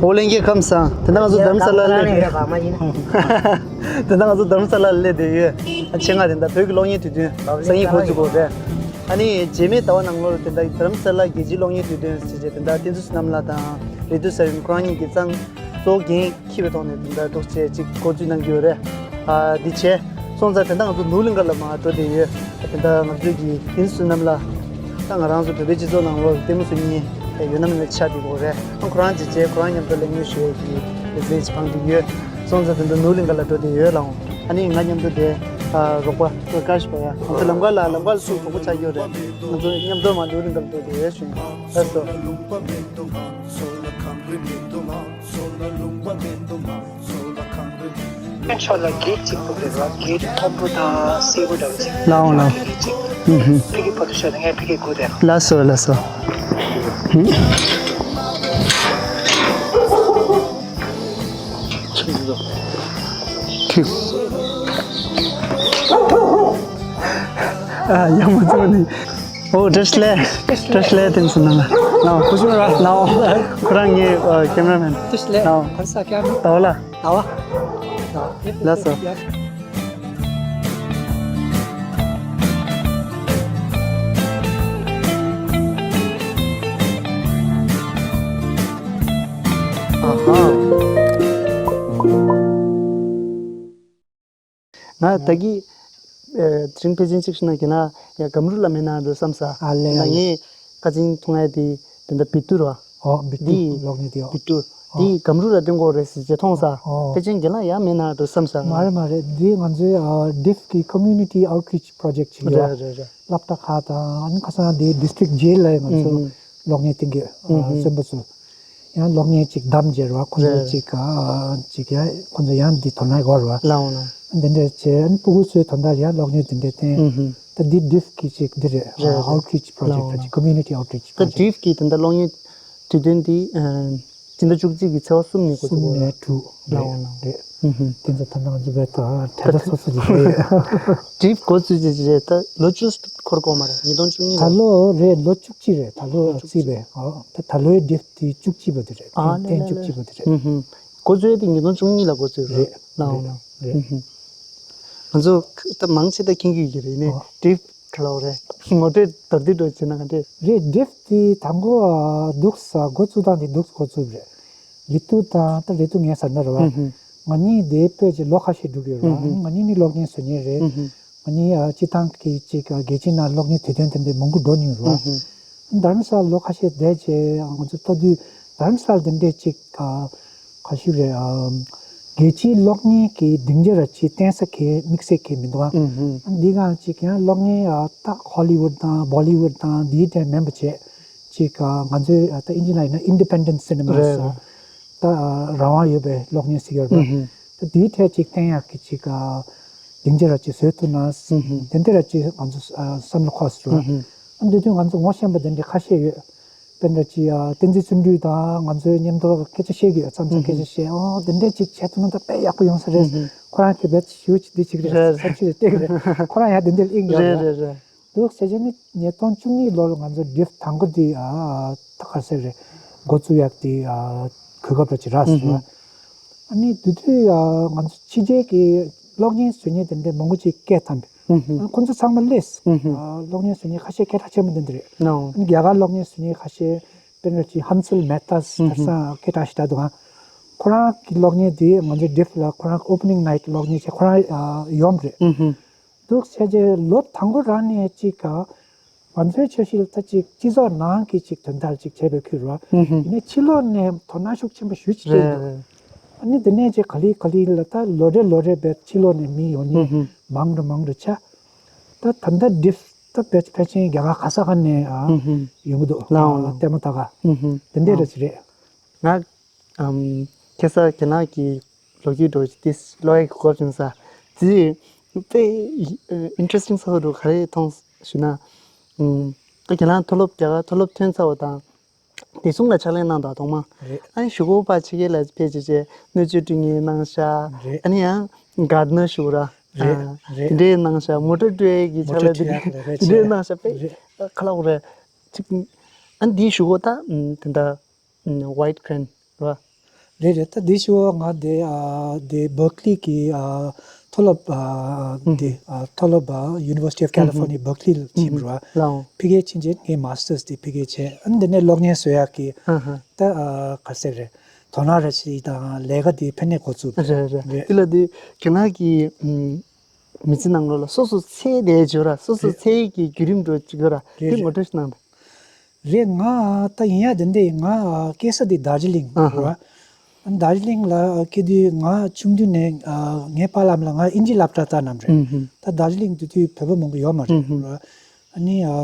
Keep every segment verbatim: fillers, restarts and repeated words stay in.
ཨོ་ལྷན་རྒྱས་ཁམས་བཟང་། དེ་ན་ང་ཚོ་རྡ་རམ་ས་ལ་སླེབས་དེ། དེ་ན་ང་ཚོ་རྡ་རམ་ས་ལ་སླེབས་བསྡད་ཡོད། ཨ་ཆེད་མངགས་དེ་འདྲ་བོད་ཀྱི་གློག་བརྙན་དུས་སྟོན་སང་ཉིན་འགོ་བཙུགས་དགོས་རེད། ཨ་ནི་རྗེས་མའི་ཟླ་བ་ནང་ལོགས་དེ་འདྲ་རྡ་རམ་ས་ལ་རྒྱལ་སྤྱིའི་གློག་བརྙན་དུས་སྟོན་ཟེར་བྱས་དེ་འདྲ་བསྟན་འཛིན་བསོད་ནམས་ལགས་དང་རེ་ལྡེ་ས་ཡོམ་ཁོ་རང་གཉིས་ཀྱིས་གཙང་གཙོ་འགན་འཁྱེར་བའི་ཐོག་ནས་དེ་འདྲ་འདུག་བྱས་ཅིག་འགོ་འཛུགས་གནང་གི་ཡོད་རེད། ཨ་འདི་བྱས་སོང་ཙང་དེ་འདྲ་ང་ཚོ་ནོར་གླིང་ག་ལ་མར་འགྲོ་བསྡད་ཡོད། དེ་འདྲ་ང་ཚོའི་གི་བསྟན་འཛིན་བསོད་ནམས་ལགས་ད་ང་རང་ཚོ་བོད་པའི་སྤྱི་ཚོགས་ནང་ལོགས་ལྟད་མོ་བཟོ་མཁན་ཡོད་ན་མེད་ན་ཆགས་བསྡད་ཡོད་རེད། ཨ་ཁོ་རང་ཅིག་བྱས་ཁོ་རང་མཉམ་དུ་གླེང་མོལ་ཞུ་ཡས་ཀྱི་ལེ་ཚན་ཅིག་འཕངས་བསྡད་ཡོད། སོང་ཙང་དེ་འདྲ་ནོར་གླིང་ག་ལ་འགྲོ་བསྡད་ཡོད་ལགས། ཨ་ནི་ང་མཉམ་དུ་དེ་ཨ་རོགས་པ་བཀྲ་ཤིས་པ་ཡ་ང་ཚོ་ལམ་ཁ་ལ་ལམ་ཁ་ལ་ཚུར་གྲོགས་པོ་ཆགས་ཀྱི་ཡོད་རེད། ང་ཚོ་མཉམ་དུ་མར་ནོར་གླིང་ག་ལ་འགྲོ་བསྡད་ཡོད་ཞུ་ཡིན། ལགས་སོ། ཁྱོད་ཕྱོགས་ལ་གེགས་གཅིག་པུ་རེད་བ། གེགས་མཐོན་པོ་དང་སེར་པོ་འདྲ་བོ་ཅིག་ལའོ་ལའོ། གེགས་གཅིག་ཨུ་ཧུ། ཕ་གི་བར་དུ་བཞག་ན་ངས་ཕ་གི་སྒུག་བསྡད། ལགས་སོ་ལགས་སོ། ཁྱོད། ཨ་ཡག་མོ་བྱུང་ནི། ཨོ་བཀྲ་ཤིས་བདེ་ལེགས། བཀྲ་ཤིས་བདེ་ལེགས། བསྟན་འཛིན་ལགས། ལའོ། ཁུ་ཤུ་ར། ལའོ། ཁོ་རང་ངའི་ཨ་ཀེམ་ར་མེན། བཀྲ་ཤིས་བདེ་ལེགས། ལའོ། ག་རེ་ཟ་ཀེམ་ར། ཟླ་བ་ལགས། ཟླ་བ། ལགས་སོ། ཨ་ཧ། ང་ད་གི་ཨེ་དྲིན་ཕལ་ཆེར་གཅིག་ཞུ་ན་གི་ན་ཡ་སྒམ་རུ་ལ་མེད་ན་འགྲོ་བསམ་ས། ཨ་ལེ་ཨ་ལེ། ངས་ཁ་ཅིག་མཐོང་ཡ་དེ་དེ་འདྲ་བི་ཏུ་ར། ཨོ་བི་ཏུ། འདི་གློག་བརྙན་དེ་ཨོ། བི་ཏུ། འདི་སྒམ་རུ་ལ་སྟོན་དགོས་རེད་ཟེར་ཅེས་མཐོང་ས། ཨོ། ཕལ་ཆེར་རྒན་ལགས་ཡ་མེད་ན་འགྲོ་བསམ་ས། མ་རེད་མ་རེད། འདི་ང་ཚོའི་ཨ་ཌིཕ་གི་ཀོ་མུ་ནི་ཊི་ཨའུཊ་རིཆ་པྲོ་ཇེཀ་ཅིག་ཡོད། རེད་རེད་རེད། སློབ་གྲྭ་ཁག་དང་ཨ་ནི་ཁ་སང་དེ་ཌིས་ཊྲིཀ་བརྒྱད་ལ་ང་ཚོ་ཨུ་ཧུ། གློག་བརྙན་སྟོན་གི་ཨུ་ཧུ། བཙན་པོ་ཚོ། ཡང་གློག་བརྙན་ཅིག་བདམས་བྱས་ར་བ། ཁོ་ཚོ་རེད། ཅིག་ཨ་ཅིག་ཡང་ཁོ་ཚོ་ཡང་འདི་དོ་སྣང་དགོས་ར་བ། ལའོ་ལའོ། འདི་འདྲ་བྱས་ཨ་ནི་སྤུ་གུ་ཚོའི་དོན་དག་ལ་ཡང་གློག་བརྙན་འདི་འདྲ་བསྟན། ཨུ་ཧུ། ད་འདི་ཌིཕ་གི་ཅིག་འདི་རེད། རེད་རེད། ཨའུཊ་རིཆ་པྲོ་ཇེཀ་ལའོ་ལའོ། ཅིག་ཀོ་མུ་ནི་ཊི་ཨའུཊ་རིཆ་ད་པྲོ་ཇེཀ་ཌིཕ་གི་དེ་འདྲ་གློག་བརྙན་དུས་སྟོན་འདི་ཨ་སྤྱི་ཟླ་བཅུ་གཅིག་གི་ཚེས་པ་གསུམ་ནས་འགོ་གསུམ་བཙུགས་ནས་དགོས་ར། དྲུག་ལའོ་ལའོ། རེད། ཨུ་ཧུ། དེ་ཚོ་ད་ནང་འཛུགས་པའི་ད་གྲལ་ཚོགས་སུ་ཅིག་རེད། ཌིཕ་འགོ་བཙུགས་ཅིག་ཅིག་རེད། ད་ལོ་བཅུ་འཁོར་གོ་མ་རེད། ཉིས་སྟོང་བཅུ་གཉིས་ད་ལ། ལོ་རེད། ལོ་བཅུ་གཅིག་རེད། ད་ལོ་ལོ་བཅུ་གཅིག་བརྩིས་པས། ཨོ་ད་ད་ལོའི་ཌིཕ་དེ་བཅུ་གཅིག་པ་དེ་རེད། ཨ་ལེ་ཐེངས་ལེ་བཅུ་ལེ། གཅིག་པ་དེ་རེད། ཧུམ་ཧུམ། འགོ་བཙུགས་ཡས་དེ་ཉིས་སྟོང་བཅུ་གཉིས་ལ་འགོ་བཙུགས་རེད། རེད་ལའོ་ལའོ། རེད། ཧུམ་ཧུམ། ང་ཚོ་ད་མང་ཆེ་ད་མཁྱེན་གྱི་ཡོད་ཀྱི་རེད། ནས་ཨོ། ཌིཕ་ག་ལ་བ་རེད། ངོ་སྤྲོད་མདོར་བསྡུས་འདྲ་བྱས་ན་ག་འདྲས། རེད། ཌིཕ་དེ་དང་པོ་ཨ་འདུག་ས་འགོ་བཙུགས་སྟངས་དེ་འདུག་འགོ་བཙུགས་རེད། རེད་འདུག་ད་ད་རེད་འདུག་ངས་ཟེར་ན་རེད་བ། ཧུམ་ཧུམ། ང་གཉིས་དེ་དཔེ་ཅིག་ལོ་ཁ་ཤས་འགྲོ་གི་ཡོད་རེད་བ། ཧུམ་ཧུམ། ང་གཉིས་ནི་གློག་བརྙན་བཟོ་མཁན་རེད། ཧུམ་ཧུམ། ང་གཉིས་ཨ་སྤྱི་བཏང་གི་ཅིག་ཨ་རྒྱལ་སྤྱིའི་ནང་གློག་བརྙན་དུས་སྟོན་དེ་འདྲ་མང་པོ་འགྲོ་མྱོང་རེད་བ། ཧུམ་ཧུམ། རྡ་རམ་ས་ལ་ལོ་ཁ་ཤས་བསྡད་རྗེས་ང་ཚོ་མཐོ་དུས་རྡ་རམ་ས་ལ་དེ་འདྲས་ཅིག་ཨ་ག་ཞུ་རེད། ཨ་རྒྱལ་སྤྱིའི་གློག་བརྙན་གྱི་སྡིངས་ཆ་ར་ཅིག་བསྟན་ས་གི་དམིགས་བསལ་གྱི་མི་འདུག་ཨ། ཨུ་ཧུ། འདི་གང་ཅིག་ཡང་གློག་བརྙན་ཨ་ད་ཧོ་ལི་ཝུད་དང་བོ་ལི་ཝུད་དང་འདིའི་གྲས་མིན་པ་བྱས་ཅིག་ཨ་ང་ཚོའི་ཨ་ད་ཨིན་ཇི་ལ་ཡིན་ན་ཨིན་ཌི་པེན་ཌེན་སི་ནི་མ་རེད། ཟེར་ད་ཨ་རང་དབང་ཡོད་པའི་གློག་བརྙན་ཟེར་གྱི་ཡོད་རེད། ཨུ་ཧུ། ད་འདིའི་གྲས་ཅིག་བསྟན་ཡག་གི་ཅིག་ཨ་སྡིངས་ཆ་ར་ཅིག་བཟོས་ཐུབ་ན། ཨུ་ཧུ། དེ་འདྲ་ར་ཅིག་ང་ཚོ་ཨ་བསམ་བློ་འཁོར་སོང་། ཨུ་ཧུ། ཨ་འདི་དུས་ང་ཚོ་ངོ་ཤེས་པ་དེ་འདྲ་ཁ་ཤས་ཡོད། དཔེར་ན་ཅིག་ཨ་བསྟན་འཛིན་བརྩོན་འགྲུས་དང་ང་ཚོའི་མཉམ་དུ་སྐད་ཆ་བཤད་ཀྱི་ཡོད། མཚམས་མཚམས་ཨུ་ཧུ། སྐད་ཆ་བཤད། ཨོ་དེ་འདྲ་ཅིག་བྱས་ཐུབ་ན་ད་དཔེ་ཡག་པོ་ཡོང་ས་རེད། ཨུ་ཧུ། ཁོ་རང་གིས་རྦད་ཞུ་ཅིག་འདི་ཅིག་རེད། རེད། ས་ཅིག་རེད་བལྟས་ཀྱི་རེད། ཁོ་རང་ཡང་དེ་འདྲ་གླེང་ཡོད་རེད། རེད་རེད་རེད། འདུག་ཟེར་བྱས་ནི་ཉིས་སྟོང་བཅུ་གཉིས་ལོ་ལ་ང་ཚོ་ཌིཕ་དང་པོ་འདི་ཨ་ད་ག་ཟེར་རེད། འགོ་བཙུགས་ཡག་འདི་ཨ་གོ་སྐབས་ར་ཅིག་རག་སོང་། ཨུ་ཧུ། ཨ་ནི་དེ་དུས་ཨ་ང་ཚོ་ཕྱི་རྒྱལ་གྱི་གློག་བརྙན་བཟོ་མཁན་དེ་འདྲ་མང་པོ་ཅིག་སྐད་བཏང་། ཨུ་ཧུ། ཁོང་ཚོ་ཚང་མ་སླེབས། ཨུ་ཧུ། ཨ་གློག་བརྙན་བཟོ་མཁན་ཁ་ཤས་སྐད་གྲགས་ཆེན་པོ་འདི་འདི་རེད། ནོ། ཨ་ནི་རྒྱ་གར་གློག་བརྙན་བཟོ་མཁན་ཁ་ཤས་དཔེར་ན་ཅིག་ཧན་སལ་མེ་ཏཱ་ཟེར་ཨུ་ཧུ། ས་སྐད་གྲགས་ཞེ་དྲག་འདུག་ཨ། ཁོ་རང་གི་གློག་བརྙན་དེ་ང་ཚོའི་ཌིཕ་ལ་ཁོ་རང་གི་ཨོ་པ་ནིང་ནའིཊ་གློག་བརྙན་བྱས་ཁོ་རང་ཨ་ཡོང་རེད། ཨུ་ཧུ། འདུག་བྱས་རྗེས་ལོ་དང་པོ་རང་ནས་ཅིག་ཨ་ང་ཚོའི་ཆ་ཤས་ལ་ད་ཅིག་སྤྱི་ཚོགས་ནང་གི་ཅིག་དོན་དག་ཅིག་བྱས་པའི་ཁུལ་རེད། ཨུ་ཧུ། ཡིན་ནའི་ཕྱི་ལོགས་ནས་དོ་སྣང་ཤུགས་ཆེན་པོ་ཞེ་པོ་ཅིག་སྤྲད་འདུག་རེད། ཨ་ནི་དེ་ནས་ཅིག་ག་ལེ་ག་ལེ་ལ་ད་ལོ་རེ་ལོ་རེ་བས་ཕྱི་ལོགས་ནས་མི་ཡོང་མཁན་ཨུ་ཧུ། མང་རུ་མང་རུ་ཆགས། ད་ད་ལྟ་ཌིཕ་ད་ཕལ་ཕལ་ཆེར་རྒྱ་གར་ག་ས་ག་ནས་ཨ་ཨུ་ཧུ། ཡོང་གི་འདུག་ལའོ་ལའོ། ལྟད་མོ་ལྟ་ག་ཨུ་ཧུ། དེ་འདྲས་རེད་ཅིག་རེད། ང་ཨམ་ཁ་སང་རྒན་ལགས་ཀྱི་ལོ་རྒྱུས་འདྲ་བོ་ཅིག་ཏིས་ཀློག་ཡག་གི་གོ་སྐབས་བྱུང་ས། དེ་དཔེ་ཨིན་ཊ་རེ་སི་ཊིང་ཚ་པོ་འདུག་ག་རེ་མཐོང་ཞུ་ན། ཨམ་ད་རྒན་ལགས་མཐོ་སློབ་རྒྱ་གར་མཐོ་སློབ་ཐོན་ཚར་བ་དང་། བདེ་སྲུང་ལ་ཕྱག་ལས་གནང་དང་ཐོག་མ། རེད། ཨ་ནི་གཞུག་གུ་ཕར་ཕྱི་རྒྱལ་ལ་ཕེབས་བྱས་བྱས་སྣོད་བཅུད་སྐྲུན་མཁན་གནང་ཤག་རེད། ཨ་ནི་ཡང་གྷར་ཌི་ནར་ཞུ་ར། རེད། ཨ་རེད། དེ་འདྲས་གནང་ཤག་མོ་ཊ་སྤྲོད་ཡས་ཀྱི་ཕྱག་ལས་དེ་མོ་ཊ་སྤྲོད་ཡག་རེད། དེ་འདྲས་གནང་ཤག་དཔེ་རེད། ཁ་ལག་རེད། ཅིག་ཨ་ནི་དེའི་གཞུག་གུ་ད་དེ་འདྲ་ཝའིཊ་ཀེ་རེན་ར། རེད་རེད། ད་འདི་ཞུ་བ་ང་དེ་ཨ་དེ་Berkeley གི་ཨ་མཐོ་སློབ་ཨ་དེ་ཨ་མཐོ་སློབ་ཨ་University of California Berkeley ལ་ཕྱིན་པ་རེད་བ། ལའོ། ཕ་གིར་ཕྱིན་རྗེས་ངའི་Masters དེ་ཕ་གིར་བྱས། ཨ་ནི་འདི་ནས་གློག་བརྙན་བཟོ་ཡག་གི་ཨ་ཧ། ད་ཨ་ག་ཟེར་རེད། དོ་སྣང་ར་ཞིག་དང་ལས་ཀ་དེ་ཕ་ནས་འགོ་བཙུགས་པ་རེད། རེད་རེད། རེད། དེ་ལ་དེ་ཁྱེད་རང་གི་ཨམ་མི་ཚེ་ནང་ལོགས་ལ་སོ་སོ་འཚོལ་བསྡད་ཡོད་ར། སོ་སོ་རེད། འཚོལ་གྱི་བརྒྱུད་རིམ་འགྲོ་གཅིག་ཡོད་ར། རེད་དེ་རེད། ངོ་སྤྲོད་ཞིག་གནང་དང་། རེད། ང་ད་ཡིན་ཡ་དེ་འདྲ་ཡིན། ང་སྐྱེས་ས་དེ་རྡོ་རྗེ་གླིང་ཨ་ཧ། རེད་བ། རྡོ་རྗེ་གླིང་ལ་སྐྱེས་དུས་ང་ཆུང་དུས་ནས་ཨ་ངའི་པཱ་ལགས་ལ་ང་ཨིན་ཇི་སློབ་གྲྭ་བལྟས་གནང་རེད། ཨུ་ཧུ། ད་རྡོ་རྗེ་གླིང་དེ་དུས་བོད་པ་མང་པོ་ཡོད་མ་རེད། ཨུ་ཧུ། རེད་བ། ཨ་ནི་ཨ་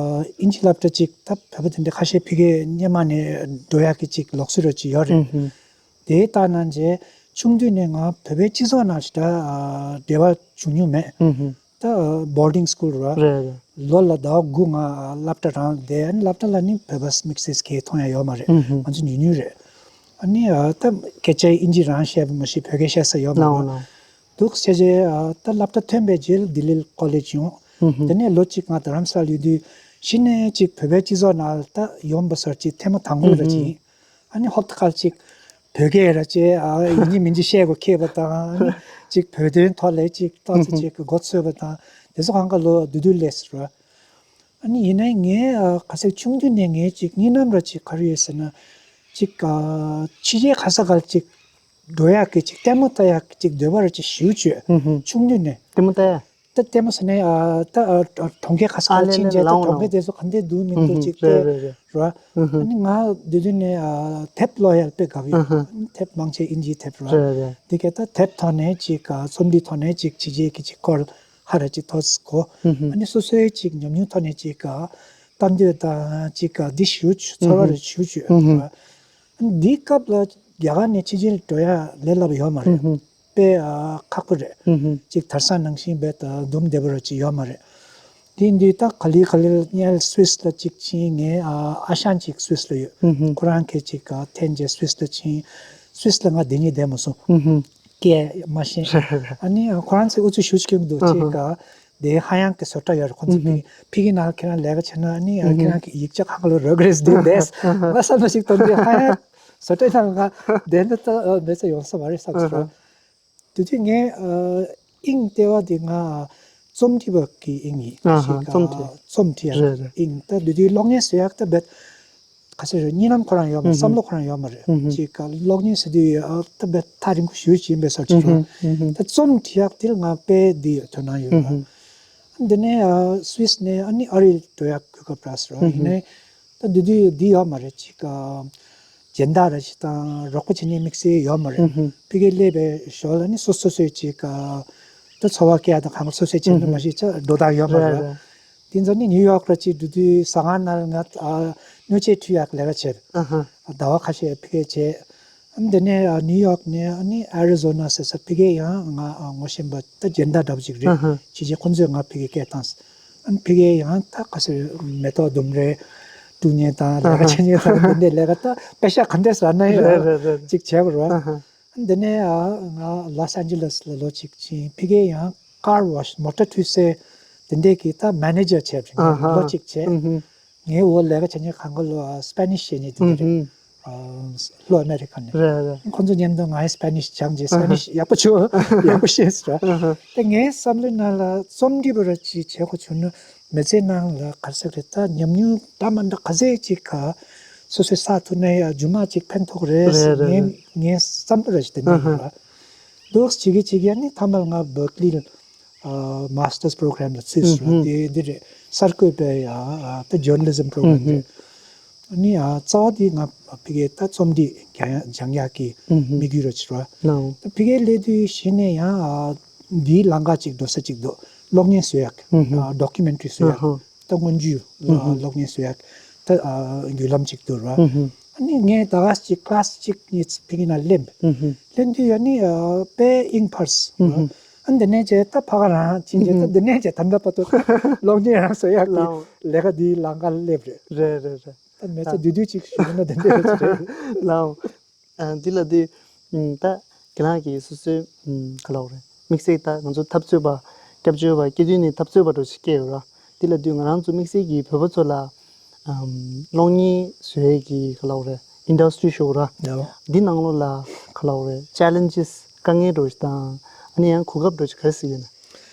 ཨིན་ཇི་སློབ་གྲྭ་གཅིག་ད་བོད་པ་དེ་འདྲ་ཁ་ཤས་ཕ་གིར་སྔོན་མ་ནས་འགྲོ་ཡག་གི་གཅིག་ལུགས་སྲོལ་ར་གཅིག་ཡོད་རེད། ཨུ་ཧུ། དེ་ལྟ་ན་རྗེས་ཆུང་དུས་ནས་ང་བོད་པའི་སྤྱི་ཚོགས་ནང་ཞིག་ད་ཨ་འབྲེལ་བ་བྱུང་མྱོང་མེད། ཨུ་ཧུ། ད་boarding school རེད་བ། རེད་རེད། ལོ་ལ་ཟླ་བ་དགུ་ང་སློབ་གྲྭ་རང་བསྡད། ཨ་ནི་སློབ་གྲྭ་ལ་ནི་བོད་པ་དམིགས་བསལ་གྱི་མཐོང་ཡ་ཡོད་མ་རེད། ཨུ་ཧུ། ང་ཚོ་ཉུང་ཉུང་རེད། ཨ་ནི་ཨ་ད་སྐད་ཆ་ཨིན་ཇི་རང་བཤད་པ་མ་གཞི་བོད་སྐད་བཤད་ས་ཡོད་མ་ལའོ་རེད། ལའོ། འདུག་བྱས་རྗེས་ཨ་ད་སློབ་གྲྭ་ཐོན་པའི་རྗེས་ལྡི་ལི་ཀོ་ལེཇ་ཡོང་། ཨུ་ཧུ། དེ་ནས་ལོ་གཅིག་ང་རྡ་རམ་ས་ལ་ཡོད་དུས་གཞི་ནས་གཅིག་བོད་པའི་སྤྱི་ཚོགས་ནང་ད་ཡོང་པ་སོགས་གཅིག་ཐེངས་མ་དང་པོ་ར་ཨུ་ཧུ། གཅིག་ཡིན། ཨ་ནི་ཧོབ་ཏེ་ཁ་ལ་གཅིག་བོད་སྐད་ར་བྱས། ཨ་ཡིན་གཅིག་མིན་གཅིག་བཤད་དགོས་ཁེལ་བ་དང་། ཨ་ནི་གཅིག་བོད་དོན་ཐོག་ལ་གཅིག་ཏོག་ཙམ་གཅིག་གི་མགོ་ཚོས་པ་དང་། དེ་ཚོ་གང་ག་ལོ་བསྡུས་བསྡུས་ལས་སོ། ཨ་ནི་ཡིན་ནའི་ངའི་ཨ་ག་ཟེར་ཆུང་དུས་ནས་ངའི་གཅིག་གཉིད་ནམ་ར་གཅིག་ག་རེ་ཡོད་ཟེར་ན། གཅིག་ཨ་ཕྱི་རྒྱལ་ག་ས་ག་ལ་གཅིག་འགྲོ་ཡག་གི་གཅིག་ལྟད་མོ་ལྟ་ཡག་གི་གཅིག་འདོད་པ་ར་གཅིག་ཞེ་པོ་ཅིག་ཡོད། ཨུ་ཧུ། ཆུང་དུས་ནས། ལྟད་མོ་ལྟ་ཡ། ད་ལྟད་མོ་ཟེར་ནས་ཨ་ད་ཨ་གྲོང་ཁྱེར་ག་ས་ཨ་ག་ལ་ལེ་ཕྱིན་ལེ་རྗེས་ད་ལའོ་གྲོང་ཁྱེར་ནའོ། དེ་ཚོ་ག་འདྲས་འདུག་མི་འདུག་ཨུ་ཧུ། ཅིག་རེད་དེ་རེད་རེད། ར། ཨུ་ཧུ། ཨ་ནི་ང་དེ་དུས་ནས་ཨ་དེབ་ཀློག་ཡ་དཔེ་དགའ་བོ་ཡོད། ཨུ་ཧུ། ཨ་ནི་དེབ་མང་ཆེ་ཨིན་ཇིའི་དེབ་ར། རེད་རེད། འདི་ག་ད་དེབ་ཐོག་ནས་ཅིག་ག་རྩོམ་འབྲི་ཐོག་ནས་ཅིག་ཕྱི་རྒྱལ་གྱི་ཅིག་སྐོར་ཧ་ར་ཅིག་ཐོས་གོ། ཨུ་ཧུ། ཨ་ནི་སོ་སོའི་ཅིག་ཉམས་མྱོང་ཐོག་ནས་ཅིག་ག་ལྟ་འདོད་དང་ཅིག་ག་འདི་ཞུ་ཚོར་བ་རེ་ཞུ་ཆུ། ཨུ་ཧུ། ཨ་ནི་འདིའི་སྐབས་ལ་རྒྱ་གར་ནས་ཕྱི་རྒྱལ་འགྲོ་ཡ་ལས་སླ་པོ་ཡོད་མ་རེད། ཨུ་ཧུ། དཔེ་ཨ་ཁག་པོ་རེད། ཨུ་ཧུ། ཅིག་དར་ས་ནང་བཞིན་དཔེ་ད་འདུམ་བདེ་པོ་ར་ཅིག་ཡོད་མ་རེད། དེ་འདི་ད་ག་ལེ་ག་ལེ་སྔོན་སུད་སི་ལ་ཅིག་ཕྱིན། ངའི་ཨ་ཨ་ཞང་ཅིག་སུད་སི་ལ་ཡོད། ཨུ་ཧུ། ཁོ་རང་གིས་ཅིག་ག་འཐེན་རྗེས་སུད་སི་ལ་ཕྱིན། སུད་སི་ལ་ང་དེ་ཉིད་བསྡད་མ་སོང་། ཨུ་ཧུ། སྐད་མ་ཤེས། ཨ་ནི་ཁོ་རང་ཚོས་ཨུ་ཚུགས་ཞེ་པོ་ཅིག་སྐྱོན་འདུག་ཨ་ཅིག་ཧ། ག་དེ་ཧ་ཡང་གི་བཟོ་གྲྭ་ཡོད་རེད། ཁོ་ཚོ་ཨུ་ཧུ། ཕ་གི་ཕ་གི་ནང་ཁྱེད་རང་ལས་ཀ་བྱས་ན་ཨ་ནི་ཨ་ཨུ་ཧུ། ཁྱེད་རང་གི་ཡིག་ཆ་གང་ག་ལོ་རག་རེད་འདུག་བསྡད། ཨ་ཧ། ང་བསམ་བློ་ཞིག་གཏོང་དུས་ཧ་ཡང་བཟོ་གྲྭའི་ནང་ང་བསྡད་ན་ད་མི་ཚེ་ཡོང་ས་མ་རེད་བསམ་སོང་། ཨ་ཧ། དེ་དུས་ངས་ཨ་དབྱིངས་ལྟེ་བ་དེ་ང་རྩོམ་འབྲི་བ་གི་དབྱིངས་ཡིན། ཨ་ཧ། ཞིག་རྩོམ་འབྲི། རྩོམ་འབྲི་ཡག་རེད་རེད། དབྱིངས་ད་དེ་དུས་གློག་བརྙན་བཟོ་ཡག་ད་རྦད་ག་ཚོད་རེད། གཉིད་ལམ་ཁོ་རང་ཡོད་མ་རེད། ཨུ་ཧུ། བསམ་བློ་ཁོ་རང་ཡོད་མ་རེད། ཨུ་ཧུ། ཅིག་ག་གློག་བརྙན་ཟེར་དུས་ཨ་ད་དཔེ་ཐག་རིང་པོ་ཞེ་པོ་ཅིག་ཡིན་པའི་བཟོ་ཅིག་ཨུ་ཧུ། ཡོད། ཨུ་ཧུ། ད་རྩོམ་འབྲི་ཡག་དེ་ལ་ང་དཔེ་འདི་ཡོད། དོ་སྣང་ཡོད། ཨུ་ཧུ། ར། འདི་ནས་ཨ་སུད་སི་ནས་ཨ་ནི་ཨ་རིར་འགྲོ་ཡག་གོ་སྐབས་རག་སོང་། ཨུ་ཧུ། ཡིན་ནའི་ད་དེ་དུས་འདི་ཡོད་མ་རེད། ཅིག་ག་སྦྱིན་བདག་ར་ཅིག་དང་རོགས་པ་བྱེད་མཁན་དམིགས་བསལ་ཡོད་མ་རེད། ཨུ་ཧུ། ཕ་གིར་སླེབས་པའི་ཞོར་ལ་ནི་སོ་སོ་སོས་ཅིག་ག་ད་འཚོ་བ་སྐྱེལ་ཡག་དང་གང་ག་སོ་སོས་བྱས་ན་མ་གཞི་ཅིག་འགྲོ་སྟངས་ཡོད་མ་རེད། རེད་རེད། དེ་ཚོ་ནི་ནིའུ་ཡོག་ར་ཅིག་འགྲོ་དུས་ཟ་ཁང་ནང་ང་ཨ་སྣོད་ཆས་འཁྲུད་ཡག་ལས་ཀ་བྱས། ཨ་ཧ། ཟླ་བ་ཁ་ཤས་ཕ་གིར་བྱས། ཨ་ནི་དེ་ནས་ཨ་ནིའུ་ཡོག་ནས་ཨ་ནི་ཨེ་རི་ཛོ་ན་ཟེར་ས་ཕ་གིར་ཡང་ང་ཨ་ངོ་ཤེས་པ་ད་སྦྱིན་བདག་འདྲ་པོ་ཅིག་རེད། ཨ་ཧ། ཕྱི་རྒྱལ་ཁོང་ཚོས་ང་ཕ་གིར་སྐད་བཏང་། ཨ་ནི་ཕ་གིར་ཡང་ད་ག་ཟེར་མེ་ཏོག་ལྡུམ་ར་བཀྲུ་མཁན་དང་ལས་ཀ་བྱེད་མཁན་དང་འདི་འདྲའི་ལས་ཀ་ད་པེ་ཤག་ག་འདྲས་ཟ་ན་ཡང་རེད་རེད་རེད། ཅིག་བྱས་པ་རེད། ཨ་ཧ། འདི་ནས་ཨ་ང་ལོས་ཨན་ཇི་ལེས་ལ་ལོ་གཅིག་ཕྱིན། ཕ་གིར་ཡང་ཀར་ཝོཤ་མོ་ཊ་འཁྲུད་སའི་དེ་འདྲས་ཀྱི་ད་མེ་ནེ་ཇར་བྱས་པ་རེད། ཨ་ཧ། ལོ་གཅིག་བྱས། ཨུ་ཧུ། ངའི་འོག་ལས་ཀ་བྱེད་མཁན་གང་ག་ལོ་ཨ་སི་པེ་ནིཤ་བཤད་མཁན་དེ་འདྲས་རེད། ཨུ་ཧུ། ཨ་ལྷོ་ཨ་མེ་རི་ཁ་ནས། རེད་རེད། ཁོང་ཚོ་མཉམ་དུ་ངའི་སི་པེ་ནིཤ་སྦྱངས་རྗེས་སི་པེ་ནིཤ་ཡག་པོ་བྱུང་། ཡག་པོ་ཤེས་སོང་། ཨ་ཧ། དེ་ངའི་བསམ་བློའི་ནང་ལ་རྩོམ་འབྲི་བ་ར་ཅིག་བྱེད་དགོས་བྱུང་ན། མི་ཚེ་ནང་ལ་ག་རེ་ཟེར་རེད། ད་ཉམས་མྱོང་འདྲ་མ་འདྲ་ག་ཚད་ཅིག་ག་སོ་སོས་བསགས་ཐུབ་ན་ཡང་རྗེས་མ་ཅིག་ཕན་ཐོགས་རེད་ཟེར། རེད་རེད་ངའི་རེད། ངའི་བསམ་བློ་ར་ཅིག་དེ་འདྲ་ཡིན་པ། འདུག་སེ་བྱེད་ཀྱི་བྱེད་ཀྱི་ཨ་ནི་ཐ་མ་ལ་ང་བར་ཀ་ལི་ལ་ཨ་མ་སི་ཊར་སི་པོ་རོ་གྷ་རམ་ལ་ཚུད་སོང་། ཨུ་ཧུ། དེ་འདི་རེད། གསར་འགོད་པའི་ཡ་ཨ་ད་ཇར་ན་ལི་ཟམ་པོ་རོ་གྷ་རམ་རེད། ཨུ་ཧུ། ཨ་ནི་ཨ་རྩ་བ་དེ་ང་ཕ་གིར་ད་རྩོམ་འབྲི་སྦྱང་ཡག་གི་ཨུ་ཧུ། དམིགས་ཡུལ་ར་ཅིག་རེད། ལའོ། ད་ཕ་གིར་སླེབས་དུས་གཞི་ནས་ཡང་ཨ་འདིའི་ལམ་ཁ་ཅིག་འགྲོ་ས་ཅིག་འདུག་གློག་བརྙན་བཟོ་ཡག་ཨུ་ཧུ། ཨ་ཌོ་ཀུ་མེན་ཊ་རི་བཟོ་ཡག་ཨུ་ཧུ། ད་སྔོན་ཇུས་ཨུ་ཧུ། གློག་བརྙན་བཟོ་ཡག་ད་ཨ་བརྒྱུད་ལམ་ཅིག་འདུག་ར། ཨུ་ཧུ། ཨ་ནི་ངས་ད་ག་ཅིག་ཀླ་སི་ཅིག་ངས་ཕ་གི་ནང་སླེབས། ཨུ་ཧུ། སླེབས་དུས་ཨ་ནི་ཨ་དཔེ་དབྱིངས་འཕར་སོང་། ཨུ་ཧུ། ཨ་འདི་ནས་བྱས་ད་ཕ་ག་རང་ཕྱིན་བྱས། ད་ཨུ་ཧུ། འདི་ནས་བྱས་ད་ལྟ་བར་དུ་གློག་བརྙན་རང་བཟོ་ཡག་གི་ལའོ། ལས་ཀ་འདིའི་ལམ་ཁ་སླེབས་རེད། རེད་རེད་རེད། ད་མི་ཚེ་ད་བསྡུས་བསྡུས་ཅིག་ཞུས་ན་དེ་འདྲ་རེད། ལའོ། ཨ་འདི་ལ་དེ་ཨུམ་ད་ཁྱེད་རང་གིས་སོ་སོའི་ཨུམ་ག་ལབ་དགོས་རེད། དམིགས་བསལ་ད་ང་ཚོ་འཐབ་རྩོད་པ་སྐྱབས་བཅོལ་བ་སྐྱེས་དུས་ནས་འཐབ་རྩོད་པ་འདྲ་ཞིག་སྐྱེས་ཡོད་ར། དེ་ལ་དུས་ང་རང་ཚོ་དམིགས་བསལ་གྱིས་བོད་པ་ཚོ་ལ་ཨམ་གློག་བརྙན་བཟོ་ཡས་ཀྱི་ག་ལབ་དགོས་རེད། ཨིན་ཌ་སི་ཊི་རི་ཞུ་དགོས་ར། ཡོ། འདི་ནང་ལོགས་ལ་ ག་ལབ་དགོས་རེད། ཅེ་ལེན་ཇེས་དཀའ་ངལ་འདྲ་བོ་ཞིག་དང་། ཨ་ནི་ཡང་གོ་སྐབས་འདྲ་བོ་ཞིག་ག་རེ་གཟིགས་ཡོད་ན།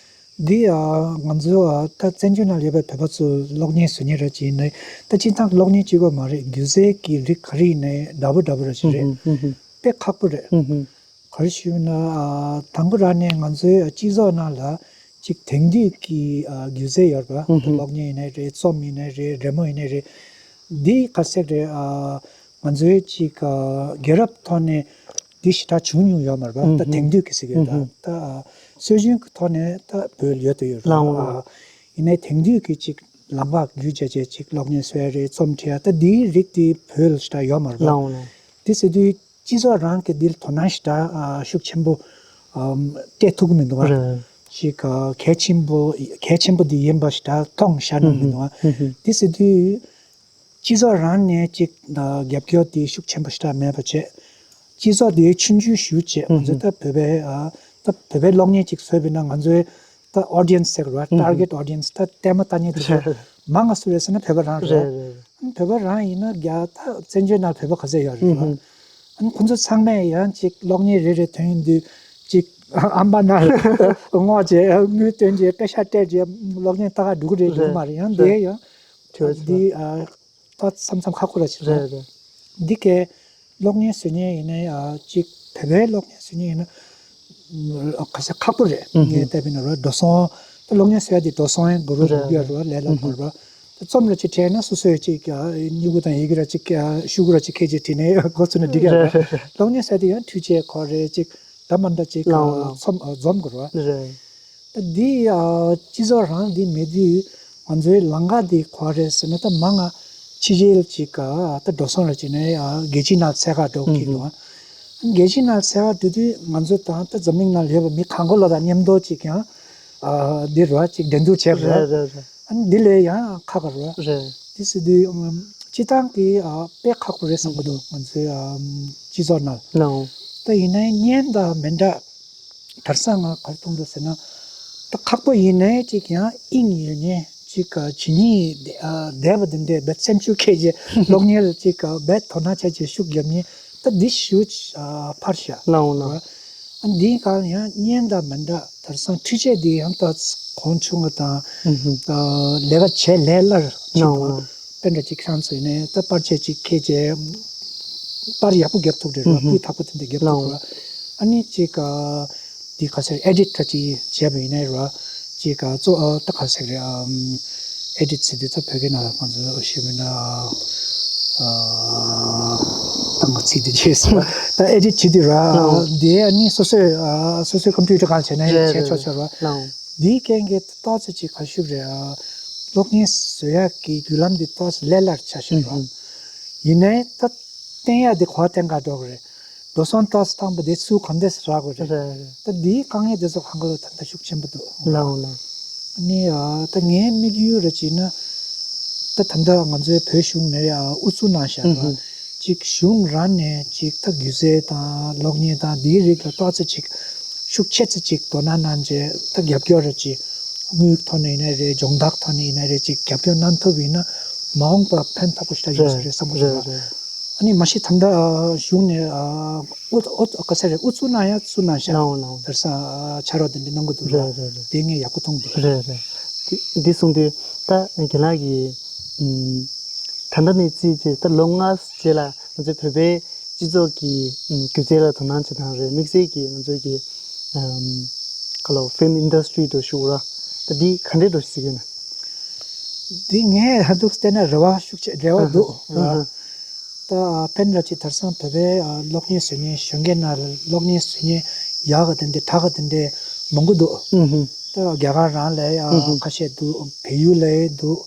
འདི་ཨ་ང་ཚོ་ཨ་ད་བཙན་བྱོལ་ནང་ཡོད་པའི་བོད་པ་ཚོ་གློག་བརྙན་བཟོ་མཁན་ར་ཅིག་ཡིན་ནའི། ད་སྤྱིར་བཏང་གློག་བརྙན་གཅིག་པོ་མ་རེད། སྒྱུ་རྩལ་གྱི་རིགས་ག་རེ་ཡིན་ནའི་འདྲ་པོ་འདྲ་པོ་ར་ཅིག་རེད། ཧུམ་ཧུམ་ཧུམ། དཔེ་ཁག་པོ་རེད། ཧུམ་ཧུམ། ག་རེ་ཞུས་ན་ཨ་དང་པོ་ར་ནས་ང་ཚོའི་སྤྱི་ཚོགས་ནང་ལ་ཅིག་དེང་དུས་ཀྱི་ཨ་སྒྱུ་རྩལ་ཡོད་ར། ཧུམ་ཧུམ། གློག་བརྙན་ཡིན་ནའི་རེད། རྩོམ་ཡིན་ནའི་རེད། རི་མོ་ཡིན་ནའི་རེད། འདི་ག་ཟེར་རེད། ཨ་ང་ཚོའི་ཅིག་ཨ་རྒྱལ་རབས་ཐོག་ནས་འདི་ཞེ་དྲག་བྱུང་མྱོང་ཡོད་མ་རེད་པ། ཨུ་ད་ཧུམ། དེང་དུས་ཀྱི་ཟེར་གྱི་ཡོད་ད། ཨུ་ཧུམ། ད་ཨ་སྲོལ་རྒྱུན་གྱི་ཐོག་ནས་ད་བོད་ཡོད་དུ་ཡོད་རེད། ལའོ་ལའོ། ཨ་ཡིན་ནའི་དེང་དུས་ཀྱི་ཅིག་ལམ་ཁ་བརྒྱུད་བྱས་བྱས་ཅིག་གློག་བརྙན་བཟོ་ཡ་རེད། རྩོམ་འབྲི་ཡ་ད་འདིའི་རིགས་དེ་བོད་ལ་ཞེ་དྲག་ཡོད་མ་རེད་པ། ལའོ་ལའོ། དེ་ཟེར་དུས་སྤྱི་ཚོགས་རང་གི་འདིར་དོ་སྣང་ཞེ་དྲག་ཨ་ཤུགས་ཆེན་པོ་ཨམ་སྤྲད་ཐུབ་ཀྱི་མི་འདུག་ཨ། རེད། ཅིག་ཨ་གལ་ཆེན་པོ་གལ་ཆེན་པོ་འདི་ཡིན་པ་ཞེ་དྲག་མཐོང་ཤར་ནི་མི་འདུག་ཨ། ཧུམ་ཧུམ། དེ་ཟེར་དུས་སྤྱི་ཚོགས་རང་ནས་ཅིག་ཨ་རྒྱབ་སྐྱོར་དེ་ཤུགས་ཆེན་པོ་ཞེ་དྲག་མེད་པ་བྱས། སྤྱི་ཚོགས་དེ་ཆུང་ཆུང་ཞེ་པོ་བྱས། ང་ཚོ་ད་བོད་པའི་ཨ་ད་བོད་པའི་གློག་བརྙན་ཅིག་བཟོས་པ་ཡིན་ན་ང་ཚོའི་ད་ཨོ་ཌི་ཡེན་སི་ཟེར་གི་རེད་པ། ཊར་གེཊ་ཨོ་ཌི་ཡེན་སི་ད་ལྟད་མོ་ལྟ་མཁན་དེ་ཚོ་མང་ང་སུ་རེད་ཟེར་ན་བོད་པ་རང་རེད། རེད་རེད། ཨ་ནི་བོད་པ་རང་ཡིན་ན་རྒྱ་ད་བཙན་བྱོལ་ནང་བོད་པ་ག་ཚད་ཡོད་རེད་པ། ཨ་ནི་ཁོང་ཚོ་ཚང་མས་ཡང་ཅིག་གློག་བརྙན་རེ་རེ་ཐོན་ཡོང་དུས་ཅིག་ཨམ་པ་ན་རེ་སྔོག་བྱས་དངུལ་བཏོན་བྱས་པེ་ཤག་སྤྲད་བྱས་གློག་བརྙན་ལྟ་ག་འགྲོ་གི་རེད། འགྲོ་གི་མ་རེད། ཡང་འདི་ཡང་དྲི་བ་ཅིག་འདི་ཨ། ད་མཚམས་མཚམས་ཁག་པོ་ར་ཅིག་རེད། རེད་རེད། འདི་གའི་གློག་བརྙན་བཟོ་མཁན་ཡིན་ནའི་ཨ་ཅིག་བོད་པའི་གློག་བརྙན་བཟོ་མཁན་ཡིན་ན་ཨ་ག་ས་ཁག་པོ་རེད། ཨུ་ཧུ། ངས་བལྟས་པ་ཡིན་ན་ར་འགྲོ་སོང་ད་གློག་བརྙན་བཟོ་ཡ་དེ་འགྲོ་སོང་ཡང་དགོས་ར། རེད་དགོས་ཀྱི་ཡ་རེད། རེད་པ། ལས་སླ་པོ་རེད་པ། ད་རྩོམ་ར་ཅིག་བྲིས་ན་སོ་སོས་ཅིག་ཨ་སྨྱུ་གུ་དང་ཡི་གེ་ར་ཅིག་ཨ་ཤོག་གུ་ར་ཅིག་ཁྱེར་བྱས་བྲིས་ནས་འགོ་ཚུགས་ན་འགྲིག་གི་རེད། རེད་རེད་རེད། གློག་བརྙན་བཟོ་ཡ་དེ་ཡང་འཕྲུལ་ཆས་ཁོ་རེ་ཅིག་འདྲ་མི་འདྲ་ཅིག་ལའོ་ལའོ། ཨ་རྩོམ་ཨ་འཛོམས་དགོས་རེད་པ། རེད། ད་འདི་ཨ་སྤྱི་ཚོགས་རང་འདི་མེད་དུས་ང་ཚོའི་ལམ་ཁ་འདི་ག་པར་རེད་ཟེར་ན། ད་མང་ང་ཕྱི་རྒྱལ་ཅིག་ག་ད་འགྲོ་སོང་ར་ཅིག་ནས་ཨ་རྒྱལ་སྤྱིའི་ནང་འཚོལ་ག་འགྲོ་གི་འདུག་ཨ། རྒྱལ་སྤྱིའི་ནང་འཚོལ་ག་འགྲོ་དུས་ང་ཚོ་དང་ད་འཛམ་གླིང་ནང་ཡོད་པ་མི་གང་ག་ལ་དང་མཉམ་དུ་ཅིག་ཡང་ཨ་འདི་ར་ཅིག་འགྲན་བསྡུར་བྱེད་དགོས། རེད་རེད་རེད། ཨ་ནི་འདི་ལས་ཡང་ཁག་ག་རེད་པ། རེད། དེ་ཟེར་དུས་ཨམ་སྤྱིར་བཏང་གི་ཨ་དཔེ་ཁག་པོ་རེད་བསམ་གྱི་འདུག་ང་ཚོའི་ཨམ་སྤྱི་ཚོགས་ནང་། ལའོ། ད་ཡིན་ནའི་བརྙན་དང་མི་འདྲ། དེང་སང་ང་ག་རེ་མཐོང་འདུག་ཟེར་ན། ད་ཁག་པོ་ཡིན་ནའི་ཅིག་ཡང་དབྱིངས་ཡོད་མཁན་ཅིག་ག་ཇི་སྙེད་བསྡད་པ་དེ་འདྲའི་རྦད་སེམས་ཤུགས་འཁྱེར་བྱས་གློག་བརྙན་ལ་ཅིག་ག་རྦད་དོ་སྣང་བྱས་བྱས་ཤུགས་རྒྱབ་མཁན་ད་འདི་ཞེ་པོ་ཨ་འཕར་ཤག་ལའོ་ལའོ། ཨ་འདིའི་སྒང་ཡང་བརྙན་དང་མི་འདྲ། དེང་སང་འཕྲུལ་ཆས་འདི་ཡང་ད་གོང་ཆུང་བ་དང་། ཨུ་ཧུ། ཨ་ལས་ཀ་བྱེད་ལས་སླ་རུ་ཕྱིན་ལའོ་འདུག་ལའོ། དཔེ་འདྲ་ཅིག་ཤང་ཚོ་ཡིན་ནའི་ད་པར་ཆས་ཅིག་ཁྱེར་བྱས་པར་ཡག་པོ་རྒྱབ་ཐུབ་རེད་ར། ཨུ་ཧུ། སྤུས་དག་པོ་དེ་འདྲ་རྒྱབ་ཐུབ་ལའོ། ར། ཨ་ནི་ཅིག་ཨ་འདི་ག་ཟེར་ཨེ་ཌིཊ་འདྲ་ཅིག་བྱས་པ་ཡིན་ནའི་ར། ཅིག་ག་གཙོ་ཨ་ད་ག་ཟེར་རེད། ཨམ་ཨེ་ཌིཊ་ཟེར་དུས་ད་བོད་སྐད་ནང་ལ་ང་ཚོ་ཞུས་པ་ཡིན་ན་ཨ་ད་ང་ཚིག་དེ་བརྗེད་སོང་། ད་ཨེ་ཌིཊ་བྱེད་དུས་ར། ལའོ། འདི་ཨ་ནི་སོ་སོས་ཨ་སོ་སོའི་ཀམ་པུ་ཊར་སྒང་བྱས་ནའི་རེད་བྱས་རེད་ཆོག་ཆོག་རེད། ར། ལའོ། འདིའི་རྐྱེན་གྱིས་ཏོག་ཙམ་ཅིག་ག་ཞུ་རེད། ཨ་གློག་བརྙན་བཟོ་ཡག་གི་བརྒྱུད་ལམ་འདི་ཏོག་ཙམ་ལས་སླ་རུ་ཆགས་ཤག་ར། ཨུ་ཧུ། ཡིན་ནའི་ད་བསྟན་ཡག་འདི་ག་པར་བསྟན་ག་འགྲོ་གི་རེད། འགྲོ་སོང་ཏོག་ཙམ་བཏང་པ་དེ་ཚུར་གང་འདྲས་སེ་རག་དགོས་རེད། རེད་རེད། ད་འདིའི་དཀའ་ངལ་དེ་ཚོ་གང་ག་ལ་ད་ལྟ་ཤུགས་ཆེན་པོ་འདུག་ལའོ་ལའོ། ནི་ཨ་ད་ངའི་དམིགས་ཡུལ་ར་ཅིག་ན་ད་ད་ལྟ་ང་ཚོའི་བོད་གཞུང་ནས་ཨ་ཨུ་ཚུགས་གནང་བཞག་ཨུ་ར། ཧུ། ཅིག་གཞུང་རང་ནས་ཅིག་ད་སྒྱུ་རྩལ་དང་གློག་བརྙན་དང་འདིའི་རིགས་ལ་ཏོག་ཙམ་ཅིག་ཤུགས་ཆེ་ཙམ་ཅིག་དོ་སྣང་གནང་བྱས་ད་རྒྱབ་སྐྱོར་ར་ཅིག་དངུལ་ཐོག་ནས་ཡིན་ནའི་རེད། སྦྱོང་བརྡར་ཐོག་ནས་ཡིན་ནའི་རེད། ཅིག་རྒྱབ་སྐྱོར་གནང་ཐུབ་ཡིན་ན་མ་འོངས་པ་ཕན་ཐོགས་པོ་ཞིག་ད་ཡོང་ས་རེད་བསམ་གྱི་འདུག་ར། རེད་རེད། ཨ་ནི་མ་གཞི་ད་ལྟ་གཞུང་ནས་ཨུ་ཨུ་ག་ཟེར་རེད། ཨུ་ཚུགས་གནང་ཡ་ཚུགས་གནང་ཤག་ལའོ་ལའོ། དེང་སང་ཕྱག་རོགས་དེ་འདྲ་གནང་གི་འདུག་ར། རེད་རེད་རེད། དེ་ངས་ཡག་པོ་མཐོང་འདུག་ར། རེད་རེད། དེ་འདི་གསུངས་དུས་ད་རྒན་ལགས་ཀྱིས་ཨུམ་ད་ལྟ་ནས་རྩིས་བྱས་ད་ལོ་ལྔ་རྗེས་ལ་ང་ཚོའི་བོད་པའི་སྤྱི་ཚོགས་ཀྱི་ཨུམ་སྒྱུ་རྩལ་ལ་དོ་སྣང་བྱེད་སྟངས་རེད། དམིགས་བསལ་གྱིས་ང་ཚོའི་གི་ཨུམ་ག་ལོ་ཕིལམ་ཨིན་ཌ་སི་ཊི་རི་འདྲ་ཞུ་ར། ད་འདི་ག་འདྲས་འགྲོ་ཞིག་ཡོད་ན། འདི་ངས་ཧ་འདུག་བལྟས་ན་རེ་བ་ཤུགས་ཆེ་རེ་བ་འདུག་ར། ཨ་ཧ། ད་ཕན་ར་ཅིག་དེང་སང་བོད་པའི་ཨ་གློག་བརྙན་བཟོ་མཁན་གཞོན་སྐྱེས་ནང་ལ་གློག་བརྙན་བཟོ་མཁན་ཡག་ག་དེ་འདྲ་དྲག་ག་དེ་འདྲ་མང་པོ་འདུག་ཨུ་ཧུ། ད་རྒྱ་གར་རང་ལ་ཡ་ཨུ་ཧུ། ཁ་ཤས་འདུག་བལ་ཡུལ་ལ་ཡ་འདུག་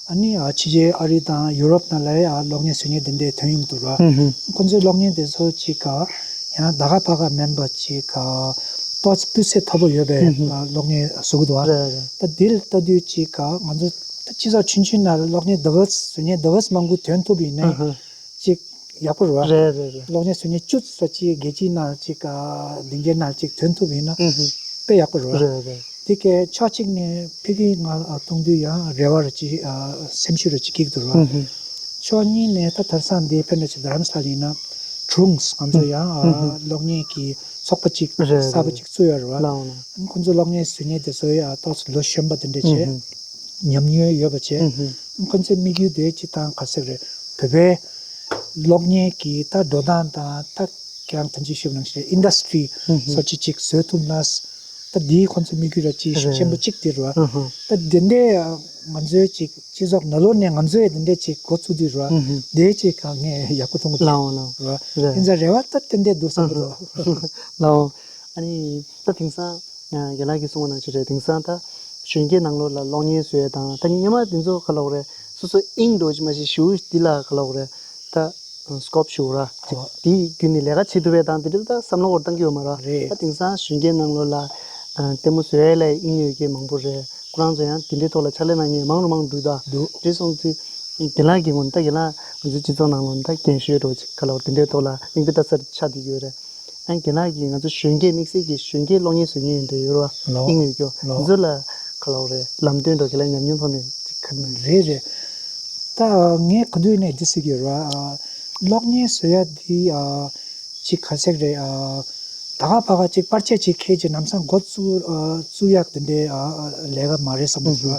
ཨ་ནི་ཨ་ཕྱི་རྒྱལ་ཨ་རི་དང་ཡུ་རོབ་ནང་ལ་ཡ་གློག་བརྙན་བཟོ་མཁན་དེ་འདྲ་ཐོན་ཡོང་འདུག་ར། ཨུ་ཧུ། ཁོང་ཚོའི་གློག་བརྙན་དེ་ཚོ་ཅིག་ག་ཡང་ད་ག་ཕ་ག་མིན་པ་ཅིག་ག་ཏོག་ཙམ་སྤུས་ཚད་མཐོ་པོ་ཡོད་པའི་ཨུ་ཧུ། གློག་བརྙན་བཟོ་གི་འདུག་ར། རེད་རེད། ད་འདི་ལ་ལྟ་དུས་ཅིག་ག་ང་ཚོ་ད་སྤྱི་ཚོགས་ཆུང་ཆུང་ནང་ལ་གློག་བརྙན་འདི་ག་བཟོ་མཁན་འདི་ག་མང་པོ་ཐོན་ཐུབ་ཡིན་ནའི་ཨ་ཧ། ཅིག་ཡག་པོ་རེད་བ། རེད་རེད་རེད། གློག་བརྙན་བཟོ་མཁན་བཅུ་ཙམ་ཅིག་རྒྱལ་སྤྱིའི་ནང་ཅིག་ག་སྡིངས་ཆའི་ནང་ཅིག་ཐོན་ཐུབ་ཡིན་ན་ཨུ་ཧུ། དཔེ་ཡག་པོ་རེད་བ། རེད་རེད། དེ་གའི་ཕྱོགས་གཅིག་ནས་ཕ་གི་ང་ཨ་གཏོང་དུས་ཡང་རེ་བ་རེ་ཅིག་ཨ་སེམས་ཤུགས་རེ་ཅིག་སྐྱེ་གི་འདུག་རེད་བ། ཨུ་ཧུ། ཕྱོགས་གཉིས་ནས་ད་དེང་སང་འདི་དཔེར་ན་ཅིག་རྡ་རམ་ས་ལ་ཡིན་ན་ཊ་ སྒྲུང་ང་ཚོ་ཡང་ཨ་ཧུམ་ཧུམ། གློག་བརྙན་གྱི་ཚོགས་པ་གཅིག་རེད་གསར་པ་རེད་གཅིག་བཙུགས་ཡོད་རེད་བ། ལའོ་ལའོ། ཁོང་ཚོ་གློག་བརྙན་བཟོ་མཁན་དེ་ཚོ་ཡང་ཏོག་ཙམ་ལོ་གཞོན་པ་དེ་འདྲ་བྱས། ཧུམ་ཧུམ། ཉམས་མྱོང་ཡོད་པ་བྱས། ཧུམ་ཧུམ། ཁོང་ཚོའི་དམིགས་ཡུལ་དེ་སྤྱི་བཏང་ག་ཟེར་རེད། བོད་པའི་གློག་བརྙན་གྱི་ད་འགྲོ་སྟངས་དང་ད་ཀྱང་ཐམས་ཅད་ཞུས་པ་ནང་བཞིན་ཨིན་ཌ་སི་ཊི་རི་ཧུམ་ཧུམ། སོ་ཅི་ཅིག་བཟོས་ཐུབ་ན། ད་འདིའི་ཁོང་ཚོའི་དམིགས་ཡུལ་ར་ཅིག་རེད། ཆེན་པོ་གཅིག་དེ་རེད་བ། ཧུམ་ཧུམ། ད་དེ་འདྲའི་ང་ཚོའི་ཅིག་སྤྱི་ཚོགས་ནང་ལོགས་ནས་ང་ཚོས་དེ་འདྲའི་ཅིག་འགོ་བཙུགས་དུས་རེད་བ། ཧུམ་ཧུམ། དེ་ཅིག་གང་ངས་ཡག་པོ་མཐོང་གི་འདུག་ལའོ་ལའོ། རེད་བ། རེད། ཡིན་ཙང་རེ་བ་ད་དེ་འདྲའི་འདུག་བསམ་གི་འདུག་ལའོ། ཨ་ནི་ད་དེང་སང་ཨ་རྒན་ལགས་ཀྱིས་གསུངས་པ་ནང་བཞིན་རེད། དེང་སང་ད་གཞོན་སྐྱེས་ནང་ལོགས་ལ་གློག་བརྙན་བཟོ་ཡས་དང་ད་སྔོན་མ་དེ་ཚོ་ག་ལབ་དགོས་རེད། སོ་སོ་དབྱིངས་འགྲོ་ཅིག་མ་གཞི་ཞུ་འདི་ལ་ག་ལབ་དགོས་རེད། ད་སི་ཀོབ་ཞུ་ར་ཅིག་ཨོ། དེའི་བརྒྱུད་ནས་ལས་ཀ་བྱེད་ཐུབ་པའི་དང་དེ་འདྲ་ད་བསམ་བློ་འོར་བཏང་གི་ཡོད་མ་རེད། རེད། ད་དེང་སང་གཞོན་སྐྱེས་ནང་ལོགས་ལ་ལྟད་མོ་བཟོ་ཡས་ལ་དབྱིངས་ཡོད་མཁན་མང་པོ་རེད། ཁོ་རང་ཚོ་ཡང་དེ་འདྲའི་ཐོག་ལ་ཕྱག་ལས་གནང་མཁན་མང་རུ་མང་རུ་འགྲོ་གི་འདུག་འདུག་དེ་སོང་ཚེ་རྒན་ལགས་ཀྱི་ངོས་ནས་ད་རྒན་ལགས་ང་ཚོའི་སྤྱི་ཚོགས་ནང་ལོགས་ད་རྒན་གཞོན་འདྲ་བོ་ཅིག་ག་ལབ་དགོས་རེད། དེ་འདྲའི་ཐོག་ལ་མིག་དཔེ་ལྟ་སར་ཆགས་བསྡད་ཀྱི་ཡོད་རེད། ཨ་རྒན་ལགས་ཀྱིས་ང་ཚོ་གཞོན་སྐྱེས་དམིགས་བསལ་གྱི་གཞོན་སྐྱེས་གློག་བརྙན་བཟོ་མཁན་ཡིན་འདྲ་ཡོད་རེད་བ། ལོ། དབྱིངས་ཡོད་ཀྱོ། ལོ། ང་ཚོ་ལ་ག་ལབ་དགོས་རེད། ལམ་སྟོན་འདྲ་བོ་རྒན་ལགས་ཉམས་མྱོང་ཐོག་ནས་ཅིག་ག་རེད་རེད། ད་ངས་ག་དུས་ནས་འདི་ཟེར་གྱི་ཡོད་རེད་བ། གློག་བརྙན་བཟོ་ཡ་འདི་ཅིག་ག་ཟེར་རེད། ད་ག་ཕ་ག་ཅིག་པར་ཆས་ཅིག་ཁྱེར་ཅིག་ལམ་སང་འགོ་བཙུགས་བཙུགས་ཡག་དེ་འདྲའི་ལས་ཀ་མ་རེད་བསམ་གྱི་འདུག་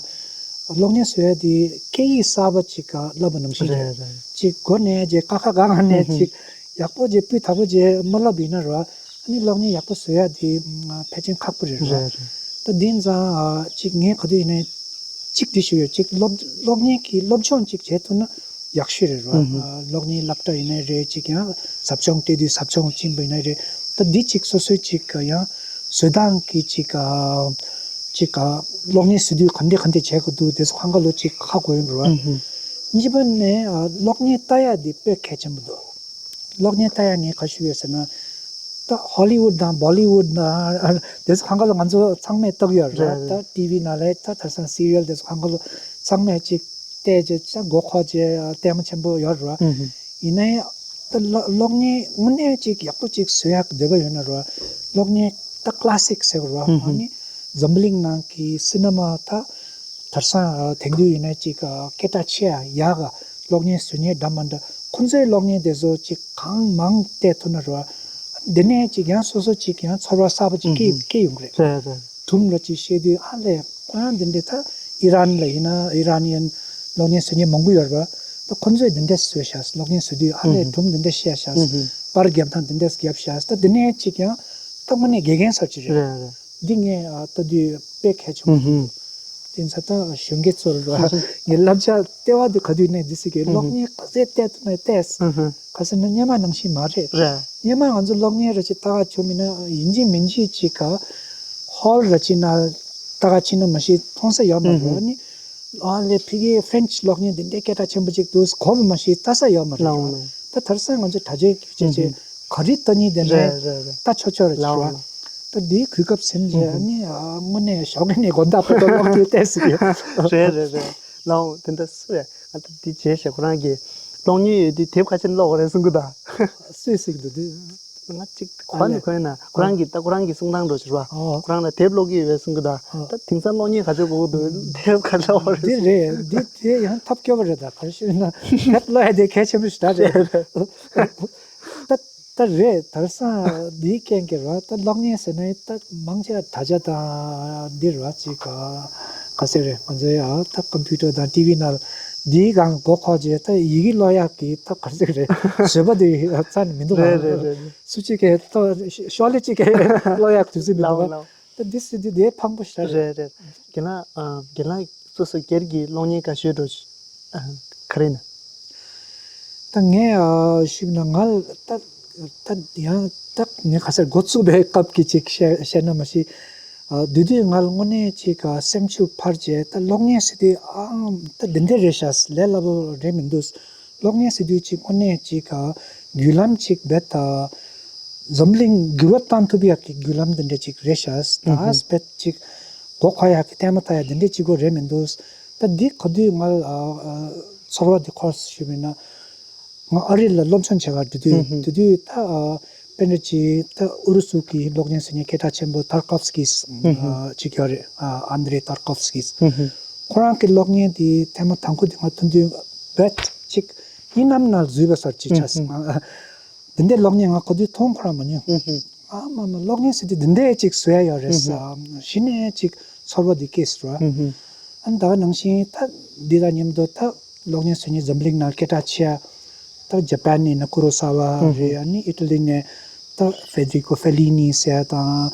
གློག་བརྙན་བཟོ་ཡ་འདི་སྐད་ཡིག་གསར་པ་ཅིག་བསླབ་པ་ནང་བཞིན་རེད། རེད་རེད། ཅིག་འགོ་ནས་ཅིག་ཀ་ཁ་ག་ང་ནས་ཅིག་ཡག་པོ་ཅིག་སྤུས་དག་པོ་ཅིག་མ་བསླབ་ཡིན་ན་རེད་བ། ཨ་ནི་གློག་བརྙན་ཡག་པོ་བཟོ་ཡ་དེ་ཕལ་ཆེར་ཁག་པོ་རེད་རེད། རེད་རེད། ད་དེ་ཙང་ཅིག་ངས་ག་དུས་ཡིན་ནའི་ཅིག་འདི་ཞུ་ཡོད། ཅིག་གློག་གློག་བརྙན་གྱི་སློབ་སྦྱོང་ཅིག་བྱེད་ཐུབ་ན་ཡག་ཤོས་རེད་རེད་བ། ཨུ་ཧུ། གློག་བརྙན་སློབ་གྲྭ་ཡིན་ནའི་རེད། ཅིག་ཡང་ཟབ་སྦྱོང་སྤྲད་དུས་ཟབ་སྦྱོང་ཕྱིན་པ་ཡིན་ནའི་རེད། ད་འདི་ཅིག་སོ་སོའི་ཅིག་ཡང་བཟོ་སྟངས་ཀྱི་ཅིག་ཅིག་གློག་བརྙན་བཟོ་དུས་ག་འདྲས་ག་འདྲས་བྱེད་དགོས་འདུག་དེ་ཚོ་ཧང་ག་ལོ་ཅིག་ཧ་གོ་ཡོང་རེད་བ། ཨུ་ཧུ། གཉིས་པ་ནས་གློག་བརྙན་ལྟ་ཡ་འདི་དཔེ་གལ་ཆེན་པོ་འདུག་གློག་བརྙན་ལྟ་ཡ་ངས་ག་ཞུ་ཡོད་ཟེར་ན། ད་ཧོ་ལི་ཝུད་དང་བོ་ལི་ཝུད་དང་དེ་ཚོ་གང་ག་ལ་ང་ཚོ་ཚང་མས་ལྟ་གི་ཡོད་རེད། རེད་རེད། ད་ཊི་ཝི་ནང་ལ་ད་དེང་སང་སི་རི་ཡལ་དེ་ཚོ་གང་ག་ལ་ཚང་མས་ཅིག་བལྟས་རྗེས་ད་མགོ་འཁོར་རྗེས་ལྟད་མོ་ཆེན་པོ་ཡོད་རེད། ཨུ་ཧུ། ཡིན་ནའི་ད་གློག་གློག་བརྙན་དངོས་གནས་ཅིག་ཡག་པོ་ཅིག་བཟོ་ཡག་འདོད་པ་ཡོད་ན་རེད། གློག་བརྙན་ད་ཀླ་སིག་ཟེར་དགོས་རེད། ཨུ་ཧུ། ཨ་ནི་འཛམ་བུ་གླིང་ནང་གི་སི་ནེ་མ་ད། དེང་སང་དེང་དུས་ཡིན་ན་ཅིག་སྐད་གྲགས་ཆེ་ཡ་ཡག་ག་གློག་བརྙན་བཟོ་མཁན་འདྲ་མ་འདྲ་ཁོང་ཚོའི་གློག་བརྙན་དེ་ཚོ་ཅིག་གང་མང་བལྟས་ཐུབ་ན་རོ། འདི་ནས་ཅིག་ཡང་སོ་སོ་ཅིག་ཡང་ཚོར་བ་གསར་པ་ཅིག་སྐྱེ་ཨུ་ཧུ། སྐྱེ་ཡོང་གི་རེད། རེད་རེད། སྒྲུང་ལ་ཅིག་བཤད་དུས་ཨ་ལས་ཁོ་རང་འདི་འདྲའི་ད་ཨི་རན་ལ་ཡིན་ན་ཨི་རན་ཡན་གློག་བརྙན་བཟོ་མཁན་མང་པོ་ཡོད་རེད་པ། ད་ཁོང་ཚོས་འདི་འདྲ་བཟོས་ཤག་གློག་བརྙན་བཟོ་དུས་ཨ་ལས་ཨུ་ཧུ། སྒྲུང་འདི་འདྲ་བཤད་ཤག་ཨུ་ཧུ། པར་རྒྱབ་སྟངས་འདི་འདྲ་རྒྱབ་ཤག་ད་འདི་ནས་ཅིག་ཡང་ད་དངོས་གནས་དགེ་རྒན་ཚོ་ཅིག་རེད། རེད་རེད། འདི་ངས་ཨ་ལྟ་དུས་དཔེ་གལ་ཆེན་པོ་ཨུ་ཧུ། འདུག་དེ་ཚོ་ད་གཞོན་སྐྱེས་ཚོར་ངའི་བསླབ་བྱ་ལྟེ་བ་འདི་ག་དུས་ནས་འདི་སྲིད་ཀྱི་ཨུ་ཧུ། གློག་བརྙན་ག་ཚད་བལྟས་ཐུབ་ན་བལྟས། ཨུ་ཧུ། ག་ཟེར་ན་སྔོན་མ་ནང་བཞིན་མ་རེད། རེད། སྔོན་མ་ང་ཚོ་གློག་བརྙན་ར་ཅིག་ལྟ་ག་བྱུང་མིན་ན་ཡིན་གཅིག་མིན་གཅིག་ཅིག་ག་ཧོལ་ར་ཅིག་ན་ལྟ་ག་ཕྱིན་ན་མ་གཞི་མཐོང་ས་ཡོད་མ་རེད། ཨུ་ཧུ། ཨ་ནི་ཨ་ལས་ཕ་གིའི་ཧྥ་རན་ཆི་གློག་བརྙན་འདི་འདྲའི་སྐད་གྲགས་ཆེན་པོ་ཅིག་འདུག་གོ་བ་མ་གཞི་ལྟ་ས་ཡོད་མ་རེད། ལའོ་ལའོ། ད་དེང་སང་ང་ཚོ་དྲ་རྒྱའི་རྒྱུ་ཆ་ཅིག་ཨུ་ཧུ། ག་རེ་ལྟ་སྙིང་འདོད་ན་རེད་རེད་རེད། ལྟ་ཆོག་ཆོག་རེད། ལའོ་ལའོ། ད་འདིའི་གོ་སྐབས་ཟིན་རྗེས་ཨ་ནི་དངོས་གནས་ཞོགས་ཀས་ནས་དགོང་དག་བར་དུ་ཀློག་རྒྱུ་བལྟས་ཟིན་ཡོད། རེད་རེད་རེད། ལའོ་དེ་འདྲ་སུ་རེད། ཨ་ད་འདི་བྱས་ཞེས་ཁོ་རང་གིས་གློག་བརྙན་ཡོད་དུས་དེབ་ཁ་ཤས་ཀློག་དགོས་རེད་གསུང་གི་ད། སུས་ཟེར་གི་འདུག་དེ། ང་གཅིག་གོ་ནི་གོ་ཡིན་ན་ཁོ་རང་གིས་ད་ཁོ་རང་གི་གསུང་སྟངས་འགྲོ་ཕྱིར་བ། ཨོ། ཁོ་རང་ལ་དེབ་ཀློག་གི་ཡོད་པའི་གསུང་གི་ད། ཨོ། ད་དེང་སང་གློག་བརྙན་ག་ཚོད་གོ་གི་འདུག་དེབ་ག་འདྲ་བ་རེད། འདི་རེད། འདི་དེ་ཡང་ཐབས་སྐྱོ་བ་རེད། ད་ག་རེ་ཞུ་ན་དེབ་ཀློག་ཡ་དེ་གལ་ཆེན་པོ་ཞིག་ད་རེད། ད་ད་རེད། དེང་སང་འདིའི་རྐྱེན་གྱིས་ར་ད་གློག་བརྙན་ཟེར་ན་ད་མང་ཆེ་བ་དྲ་རྒྱ་དང་འདི་ར་ཅིག་ག་ག་ཟེར་རེད། ང་ཚོའི་ཨ་ད་ཀམ་པུ་ཊར་དང་ཊི་ཝི་ནང་འདིའི་སྒང་མགོ་འཁོར་རྗེས་ད་ཡི་གེ་ཀློག་ཡག་གི་ད་ག་ཟེར་རེད། བཟོད་པ་དེ་རྩ་ནས་མི་འདུག་ག་རེད་རེད་རེད། སུ་གཅིག་གིས་ཏོ་ཤོག་ལེ་གཅིག་གིས་ཀློག་ཡག་དུས་ཚོད་མི་འདུག་ལའོ་ལའོ། ད་འདི་སྲིད་དུས་དེ་ཕངས་པོ་ཞེ་དྲག་རེད། རེད་རེད། རྒན་ལགས་ཨ་རྒན་ལགས་སོ་སོ་སྒེར་གྱི་གློག་བརྙན་དགའ་ཤོས་འགྲོ་ཨ་ག་རེ་ན། ད་ངས་ཨ་ཞུས་ན་ང་ད་ད་ཡང་ད་ངས་ག་ཚོད་འགོ་ཚུགས་པའི་སྐབས་ཀྱི་ཅིག་བཤད་བཤད་ན་མ་གཞི། ཨ་དེ་དུས་ང་ལ་དངོས་གནས་ཅིག་ཨ་སེམས་ཤུགས་འཕར་བྱས་ད་གློག་བརྙན་ཟེར་དུས་ཨ་ད་འདི་འདྲ་རེད་ཤག་ལས་སླ་པོ་རེད་མི་འདུག་གློག་བརྙན་ཟེར་དུས་ཅིག་དངོས་གནས་ཅིག་ག་བརྒྱུད་ལམ་ཅིག་རྦད་དེ་འཛམ་གླིང་འགྱུར་བ་གཏང་ཐུབ་ཡག་གི་བརྒྱུད་ལམ་འདི་འདྲ་ཅིག་རེད་ཤག་ད་ཧུམ་ཧུམ། རྦད་ཅིག་མགོ་འཁོར་ཡག་གི་ལྟད་མོ་ལྟ་ཡག་འདི་འདྲ་ཅིག་པོ་རེད་མི་འདུག་ད་འདི་ག་དུས་ང་ཨ་ཨ་ཚོར་བ་འདི་འཁོར་ཞུས་པ་ཡིན་ན། ང་ཨ་རི་ལ་སློབ་སྦྱོང་བྱེད་གར་འགྲོ་དུས་ཧུམ་ཧུམ། དེ་དུས་ད་ཨ་དཔེར་ན་ཅིག་ད་ཨུ་རུ་སུ་གི་གློག་བརྙན་བཟོ་མཁན་སྐད་གྲགས་ཆེན་པོ་ཏར་ཀོབ་སི་ཀིས་ཧུམ་ཧུམ། ཨ་ཅིག་ཡོད་རེད། ཨ་ཨན་དྲེ་ཏར་ཀོབ་སི་ཀིས། ཧུམ་ཧུམ། ཁོ་རང་གི་གློག་བརྙན་དེ་ཐེངས་མ་དང་པོ་དེ་ང་མཐོང་དུས་རྦད་ཅིག་གཉིད་ནམ་ན་འཛུལ་བ་སོར་ཅིག་ཆགས་སོང་། ཧུམ་ཧུམ། ཨ་ འདི་འདྲའི་གློག་བརྙན་ང་གོ་དུས་མཐོང་ཁོ་རང་མ་མྱོང་། ཨ་མ་མ་གློག་བརྙན་ཟེར་དུས་འདི་འདྲའི་ཅིག་བཟོ་ཡ་ཡོད་རེད་ས། གཞི་ནས་ཅིག་ཚོར་བ་འདི་སྐྱེས་སོང་། ཨ་ནི་ད་ག་ནང་བཞིན་ད་འདི་དང་མཉམ་དུ་ད་གློག་བརྙན་བཟོ་མཁན་འཛམ་གླིང་ནང་སྐད་གྲགས་ཆེ་ཡ། ད་ཇ་པན་ནས་ན་ཀུ་རོ་ས་ཝ་རེད། ཨ་ནི་ཨི་ཊ་ལི་ནས་ད་ཧྥེ་ཌེ་རི་ཀོ་ཧྥེ་ལི་ནི་ཟེར་ཡ་དང་།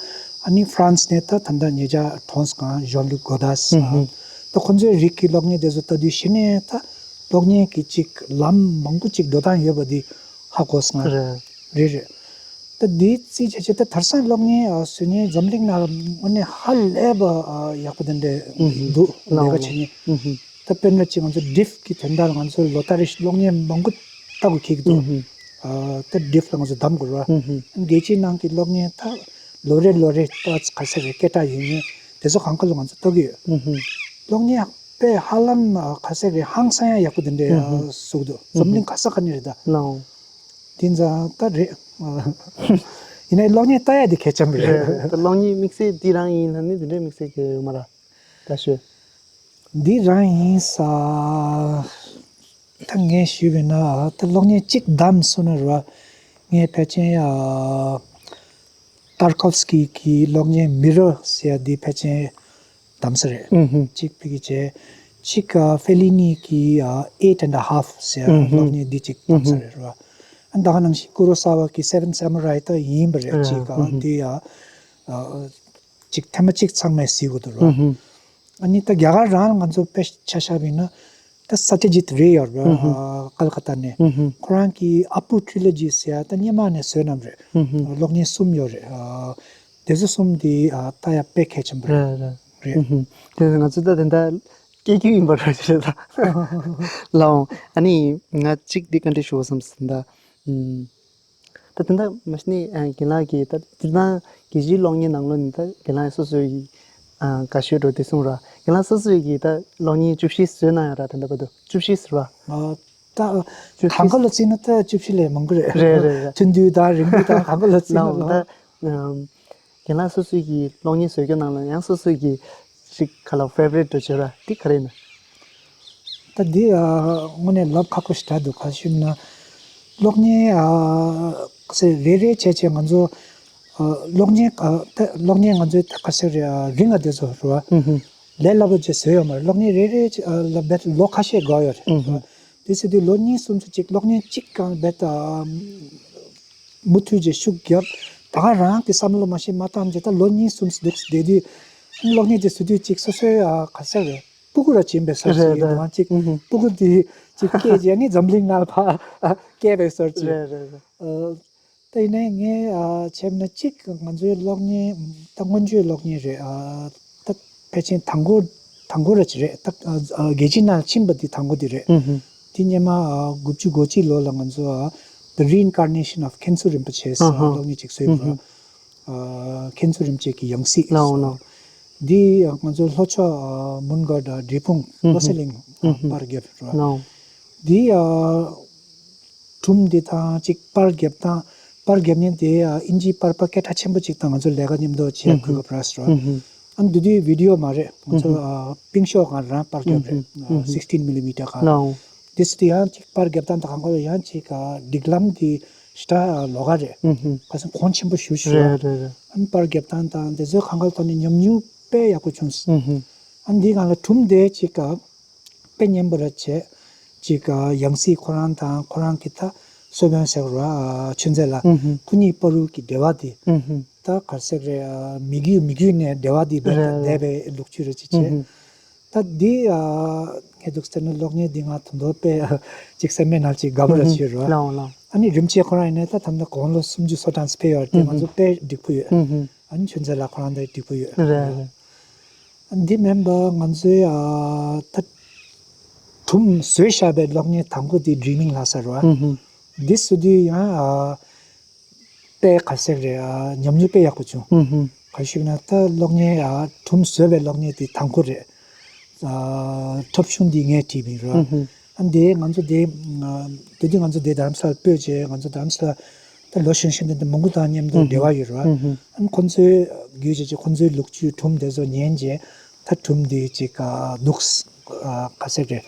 ཨ་ནི་ཧྥ་རན་སི་ནས་ད་ད་ལྟ་ཉེ་ཆར་གྲོངས་སོང་ཞོན་ལུག་གོ་དཱ་ཟེར། ད་ཁོ་ཚོའི་རིགས་ཀྱི་གློག་བརྙན་དེ་ཚོ་ལྟ་དུས་གཞི་ནས་ད་གློག་བརྙན་གྱི་ཅིག་ལམ་མང་པོ་ཅིག་འགྲོ་སྟངས་ཡོད་པ་འདི་ཧ་གོ་སོང་། རེད་རེད། ད་འདི་རྩིས་བྱས་བྱས་ད་དེང་སང་གློག་བརྙན་བཟོ་མཁན་འཛམ་གླིང་ནང་དངོས་གནས་ཧ་ལས་པ་ཡག་པོ་དེ་འདྲ་འདུག་ལས་ཀ་བྱེད་མཁན། ད་དཔེར་ན་ཅིག་ང་ཚོ་ཌིཕ་གི་དོན་དག་ལ་ང་ཚོ་ལོ་ལྟར་རེ་གློག་བརྙན་མང་པོ་ལྟ་དགོས་ཁེལ་གྱི་འདུག་ད་ཌིཕ་ལ་ང་ཚོ་བདམས་དགོས་རེད་བ། རྒྱལ་སྤྱིའི་ནང་གི་གློག་བརྙན་ད་ལོ་རེ་ལོ་རེ་ད་ག་ཚད་རེ་སྐད་གྲགས་ཡོད་མཁན་དེ་ཚོ་གང་ག་ལ་ང་ཚོ་ལྟ་གི་ཡོད། གློག་བརྙན་དཔེ་ཧ་ལམ་ག་ཚད་རེ་ཧང་སང་ཡ་ཡག་པོ་དེ་འདྲ་བཟོ་གི་འདུག་འཛམ་གླིང་ག་ས་ག་ནས་རེད་ད། དེ་ཙང་ད་རེད། ཡིན་ནའི་གློག་བརྙན་ལྟ་ཡ་དེ་གལ་ཆེན་པོ་རེད། རེད་རེད། ད་གློག་བརྙན་དམིགས་བསལ་འདི་རང་ཡིན་ལབ་ནི་དེ་འདྲའི་དམིགས་བསལ་གྱི་ཡོད་མ་རེད། ད་ཤོད། འདི་རང་ཡིན་ས། ད་ངས་ཞུས་པས་ན་ད་གློག་བརྙན་གཅིག་བདམས་སོང་ན་ར། ངས་ཕལ་ཆེར་ཨ། ཏར་ཀོབ་སི་ཀི་གི་གློག་བརྙན་མི་རོ་ཟེར་ཡ་འདི་ཕལ་ཆེར་བདམས་ས་རེད། གཅིག་ཕ་གི་བྱས། གཅིག་ཨ། ཧྥེ་ལི་ནི་གི་ཨ། ཨེ་ཊ་ཨེན་ཌ་ཧཱཕ་ཟེར་ཡ་གློག་བརྙན་འདི་གཅིག་བདམས་ས་རེད་ར། ཨ་ད་ག་ནང་བཞིན་ཀུ་རོ་ས་ཝ་གི་སེ་ཝེན་ས་མུ་རའི་ད་ཡིན་པ་རེད། གཅིག་ཨ། འདི་ཨ། ཨ། གཅིག་ཐེངས་མ་གཅིག་ཚང་མས་གཟིགས་དགོས་འདུག་ར། ཨ་ནི་ད་རྒྱ་གར་རང་ང་ཚོ་དཔེ་ཆ་བཞག་པ་ཡིན་ན་ད་སཏྲ་ཇི་ཏི་རེ་ཡོད་རེད། ཨ་ཀལ་ཀ་ཏ་ནས། ཁོ་རང་གི་ཨ་པུ་ཊི་རི་ལོ་ཇི་ཟེར་ཡ་ད་སྔོན་མ་ནས་བཟོས་གནང་རེད། གློག་བརྙན་གསུམ་ཡོད་རེད། ཨ་དེ་ཚོ་གསུམ་དེ་ཨ་ལྟ་ཡ་དཔེ་གལ་ཆེན་པོ་རེད། རེད་རེད། རེད། དེ་ང་ཚོ་ད་དེ་འདྲ་སྐད་སྒྱུར་ཡིན་པ་རེད་ད། ལའོ། ཨ་ནི་ང་གཅིག་འདི་བཀའ་འདྲི་ཞུ་བསམ་སོང་ད། ད་དེ་འདྲ་མ་གཞི་ནས་རྒན་ལགས་ཀྱིས་ད་སྤྱིར་བཏང་རྒྱལ་སྤྱིའི་གློག་བརྙན་ནང་ལོགས་ནས་ད་རྒན་ལགས་སོ་སོའི་ཨ་དགའ་ཤོས་འགྲོ་དེ་གསུངས་ར། རྒན་ལགས་སོ་སོའི་གི་ད་གློག་བརྙན་བཅུ་བཞི་བཟོས་གནང་ཡོད་ར། དེ་འདྲ་བར་དུ་བཅུ་བཞི་ཟེར་བ། ཨ་ད་གང་ག་ལ་བརྩིས་ན་ད་བཅུ་བཞི་ལས་མང་གི་རེད། རེད་རེད་རེད། ཐུང་ཐུང་དང་རིང་པོ་དང་གང་ག་ལ་བརྩིས་ན་ལའོ། ད་རྒན་ལགས་སོ་སོའི་གི་གློག་བརྙན་བཟོ་རྒྱུ་ནང་ལ་ཡང་སོ་སོའི་གི་ཅིག་ག་ལ་ཕེ་ཝ་རིཊ་འདྲ་བྱོས་ར་དེ་ག་རེ་ཡིན་ན། ད་འདི་ཨ་དངོས་གནས་ལབ་ཁག་པོ་ཞིག་རེད་འདུག་ག་ཞུས་ན། གློག་བརྙན་ཨ་ག་ཟེར་རེ་རེ་བྱས་བྱས་ང་ཚོ་ཨ་གློག་བརྙན་ཨ་ད་གློག་བརྙན་ང་ཚོའི་ད་ག་ཟེར་རེད། ཨ་རིང་ང་དེ་ཚོ་རེད་བ། ལས་སླ་པོ་ཅིག་བཟོས་ཡོད་མ་རེད། གློག་བརྙན་རེ་རེ་ཅིག་ཨ་ལ་བེད་ལོ་ཁ་ཤས་འགོར་ཡོད་རེད། དེ་ཟེར་དུས་ལོ་གཉིས་གསུམ་ཙམ་ཅིག་གློག་བརྙན་གཅིག་གང་བེད་ཨ་མུ་མཐུད་ཅིག་ཤུགས་བརྒྱབ། ད་ག་རང་གི་བསམ་བློ་མ་ཤེས་མ་བཏང་བྱས་ད་ལོ་གཉིས་གསུམ་འདུག་བསྡད་དུས་གློག་བརྙན་དེ་བཟོ་དུས་ཅིག་སོ་སོའི་ཨ་ག་ཟེར་རེད། སྤུ་གུ་ར་བྱིན་པའི་སོར་རེད་ཅིག་རེད། ཡོད་ཅིག་ཨུ་ཧུ། སྤུ་གུ་དེ་ཅིག་སྐྱེས་རྗེས་ནི་འཛམ་གླིང་ནང་ཕར་སྐྱེས་པའི་སོར་ཅིག་རེད་རེད་རེད། ཨ་ད་ཡིན་ནའི་ངས་ཨ་བྱས་ན་གཅིག་ང་ཚོའི་གློག་བརྙན་ད་སྔོན་བརྗོད་གློག་བརྙན་རེད། ཨ་ད་ཕལ་ཆེར་དང་པོ་དང་པོ་ར་ཅིག་རེད། ད་ཨ་རྒྱལ་སྤྱི་ནང་ཕྱིན་པ་དེ་དང་པོ་དེ་རེད། ཨུ་ཧུ། དེ་སྔོན་མ་ཨ་དགུ་བཅུ་གོ་གཅིག་ལོ་ལ་ང་ཚོ་ཨ་The Reincarnation of མཁན་ཟུར་རིན་པོ་ཆེ་ཟེར་ཨ་ཧ། གློག་བརྙན་ཅིག་བཟོས་ཨུ་ཧུ། པ། ཨ་མཁན་ཟུར་རིན་པོ་ཆེ་གི་ཡང་སྲིད་ལའོ་ལའོ། འདི་ང་ཚོ་ལྷོ་ཕྱོགས་ཨ་མོན་སྒར་དང་འབྲས་སྤུངས་ཨུ་ལྷོ་ཧུ། སི་ལིང་ཨུ་ཧུ། པར་རྒྱབ་ར། ལའོ། འདི་ཨ་སྒྲུང་འདི་དང་ཅིག་པར་རྒྱབ་དང་པར་རྒྱབ་མཁན་དེ་ཨ་ཨིན་ཇིའི་པར་པ་སྐད་གྲགས་ཆེན་པོ་ཅིག་དང་ང་ཚོ་ལས་ཀ་མཉམ་དུ་བྱས་ཨུ་ཧུ། གོ་སྐབས་རག་སོང་ར། ཨུ་ཧུ། ཨ་འདི་དུས་བི་ཌི་ཡོ་མ་རེད། ང་ཚོ་ཨུ་ཧུ། ཨ་པིང་ཤོག་སྒང་རང་པར་རྒྱབ་རེད། ཨུ་ཧུ། ཨ་sixteen millimeter སྒང་། ལའོ། དེ་སྲིད་དུ་ཡང་ཅིག་པར་རྒྱབ་སྟངས་དང་གང་ག་ལ་ཡང་ཅིག་ཨ་སྒྲིག་ལམ་དེ་ཞེ་དྲག་ལོགས་ཀ་རེད། ཨུ་ཧུ། ཁ་སང་གོང་ཆེན་པོ་ཞུ་ཞུ་རེད་རེད་རེད། ཨ་ནི་པར་རྒྱབ་སྟངས་དང་དེ་ཚོའི་གང་ག་ལ་ཐོག་ནས་ཉམས་མྱོང་དཔེ་ཡག་པོ་བྱུང་སོང་། ཨུ་ཧུ། ཨ་ནི་འདིའི་སྒང་ལ་སྒྲུང་དེ་ཅིག་ཨ་དཔེ་སྙན་པོ་ར་བྱས། ཅིག་ཨ་ཡང་སྲིད་ཁོ་རང་དང་ཁོ་རང་གི་ད་གསོལ་དཔོན་ཟེར་བ་ཨ་ཆོས་མཛད་ལགས། ཨུ་ཧུ། ཁོ་གཉིས་བར་དུ་གི་འབྲེལ་བ་དེ། ཨུ་ཧུ། ད་ག་རེ་ཟེར་རེད། ཨ་མི་རྒྱུད་མི་རྒྱུད་ནས་འབྲེལ་བ་དེ་རྦད་དེ་རེད་རེད། འདས་པའི་ལོ་རྒྱུས་རེད་ཅེས་བྱས། ཨུ་ཧུ། ད་འདི་ཨ་ངས་འདུག་ཟེར་ན་གློག་བརྙན་འདི་ང་ད་དུང་དཔེ་ཅིག་སེམས་པའི་ནང་ཅིག་དགའ་པོ་ར་ཅིག་ཡོད་རེད་བ། ལའོ་ལའོ། ཨ་ནི་རིན་པོ་ཆེ་ཁོ་རང་ཡིན་ནའི་ད་ད་ལྟ་དགུང་ལོ་སུམ་ཅུ་སོ་གྲངས་སུ་ཕེབས་ཡོད་རེད་དེ་ང་ཚོ་དཔེ་འགྲིག་པོ་ཡོད། ཨུ་ཧུ། ཨ་ནི་ཆོས་མཛད་ལགས་ཁོ་རང་ད་འགྲིག་པོ་ཡོད། རེད་རེད། ཨ་འདི་མིན་པ་ང་ཚོའི་ཨ་ད་སྒྲུང་བཟོས་བཞག་པའི་གློག་བརྙན་དང་པོ་འདི་Dreaming ལགས་ཟེར་བ། ཨུ་ཧུ། འདི་བཟོ་དུས་ཡང་ཨ་དཔེ་ག་ཟེར་རེད། ཨ་ཉམས་མྱོང་དཔེ་ཡག་པོ་བྱུང་། ཧུམ་ཧུམ། ག་ཞུས་ན་ད་གློག་བརྙན་ཨ་སྒྲུང་བཟོས་པའི་གློག་བརྙན་དེ་དང་པོ་རེད། ཨ་འཁྲབ་གཞུང་འདི་ངས་བྲིས་པ་ཡིན་ར། ཧུམ་ཧུམ། ཨ་འདི་ང་ཚོ་དེ་ཨ་དེ་དུས་ང་ཚོ་དེ་རྡ་རམ་ས་ལ་སྤོས་རྗེས་ང་ཚོ་རྡ་རམ་ས་ལ་ད་ལོ་གཞོན་གཞོན་དེ་འདྲ་མང་པོ་དང་མཉམ་དུ་ཧུམ་ཧུམ། འབྲེལ་བ་ཡོད་ར། ཧུམ་ཧུམ། ཨ་ཁོ་ཚོའི་བརྒྱུད་བྱས་རྗེས་ཁོ་ཚོའི་ལོ་རྒྱུས་སྒྲུང་དེ་ཚོ་ཉན་རྗེས་ད་སྒྲུང་འདི་ཅིག་ཨ་འདུག་ཨ་ག་ཟེར་རེད།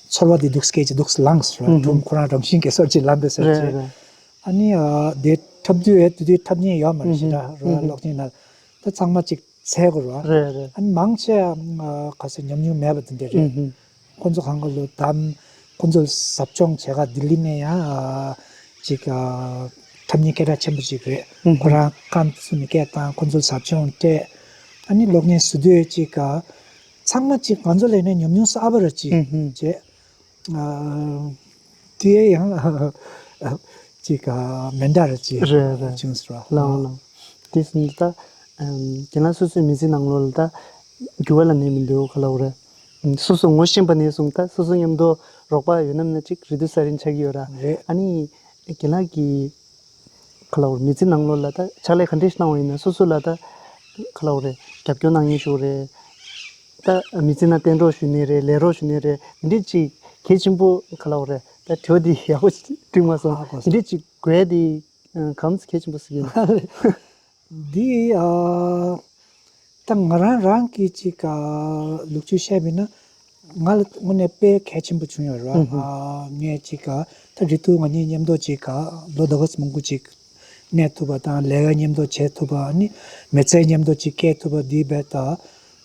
ཚོར་བ་འདི་འདུག་སྐད་ཅིག་འདུག་ལངས་ར། ཧུམ་ཧུམ། སྒྲུང་ཁོ་རང་རང་བཞིན་གྱིས་སོར་ཅིག་ལངས་པའི་ཟེར་རེད་རྗེས། རེད། ཨ་ནི་ཨ་དེ་འཁྲབ་དུས་ཨེ་དེ་དུས་འཁྲབ་མཁན་ཡོད་མ་རེད། ཞེ་དྲག་རོ། ཨ་གློག་བརྙན་ནང་ད་ཚང་མ་ཅིག་འཚོལ་དགོས་རོ། རེད་རེད། ཨ་ནི་མང་ཆེ་ཨ་ག་ཚོད་ཉམས་མྱོང་མེད་པ་དེ་འདྲ་རེད། ཁོང་ཚོ་གང་ག་ལོ་དམ་ཁོང་ཚོ་ཟབ་སྦྱོང་བྱེད་ག་ལྡི་ལི་ནས་ཡང་ཨ་ཅིག་ཨ་འཁྲབ་མཁན་སྐད་གྲགས་ཆེན་པོ་ཅིག་རེད། ཁོ་རང་ཁམས་སུ་ནས་སྐད་བཏང་ཁོང་ཚོ་ཟབ་སྦྱོང་སྤྲད། ཨ་ནི་གློག་བརྙན་བཟོ་དུས་ཅིག་ཨ་ཚང་མ་ཅིག་ང་ཚོ་ལས་ནས་ཉམས་མྱོང་གསར་པ་ར་ཅིག་བྱས། ཨ་དེ་ཡང་ཅིག་ཨ་མེ་མདའ་ར་ཅིག་རེད་རེད། བྱུང་སོང་ར། ལའོ་ལའོ། དེ་སོང་ད་ཨམ་རྒན་ལགས་སོ་སོའི་མི་ཚེ་ནང་ལོགས་ལ་ད་འགྱུར་བ་ལ་གནས་མི་འདུག་ག་ལབ་རེད། སོ་སོ་ངོ་ཤེས་པ་ནས་བཟུང་ད་སོ་སོ་མཉམ་དུ་རོགས་པ་ཡོད་ན་མིན་ན་ཅིག་རེ་ལྟོས་ས་རིན་ཆགས་ཀྱི་ཡོད་ར། རེད། ཨ་ནི་རྒན་ལགས་ཀྱིས་ག་ལབ་རེད། མི་ཚེ་ནང་ལོགས་ལ་ད་ཕྱག་ལས་ག་འདྲས་ཤིག་གནང་བ་ཡིན་ན་སོ་སོ་ལ་ད་ག་ལབ་རེད། རྒྱབ་སྐྱོར་གནང་མཁན་ཞིག་རེད། ད་མི་ཚེ་ནང་བསྟན་གྲོགས་ཞུ་ནི་རེད། ལས་རོགས་ཞུ་ནི་རེད། འདི་འདྲས་ཅིག་གལ་ཆེན་པོ་ག་ལབ་རེད། ད་དྲི་བ་འདི་ཡག་པོ་ཞིག་དྲིས་མ་སོང་། ཨ་གོ་སོང་། འདི་འདྲས་ཅིག་དགོས་འདི་གང་གལ་ཆེན་པོ་ཟེར་གྱི་ཡོད། འདི་ཨ་ད་ང་རང་རང་གིས་ཅིག་ཨ་ལོ་རྒྱུས་བཤད་པ་ཡིན་ན། ང་ལ་དངོས་གནས་དཔེ་གལ་ཆེན་པོ་བྱུང་ཡོད་རེད་བ། ཨ་ངས་ཅིག་ཨ་ད་རེ་ཐུག་ང་གཉིས་མཉམ་དུ་ཅིག་ཨ་ལོ་ཟླ་བ་མང་པོ་ཅིག་གནས་ཐུབ་པ་དང་ལས་ཀ་མཉམ་དུ་བྱེད་ཐུབ་པ། ཨ་ནི་མི་ཚེ་མཉམ་དུ་ཅིག་སྐྱེལ་ཐུབ་པ་འདི་རྦད་དེ་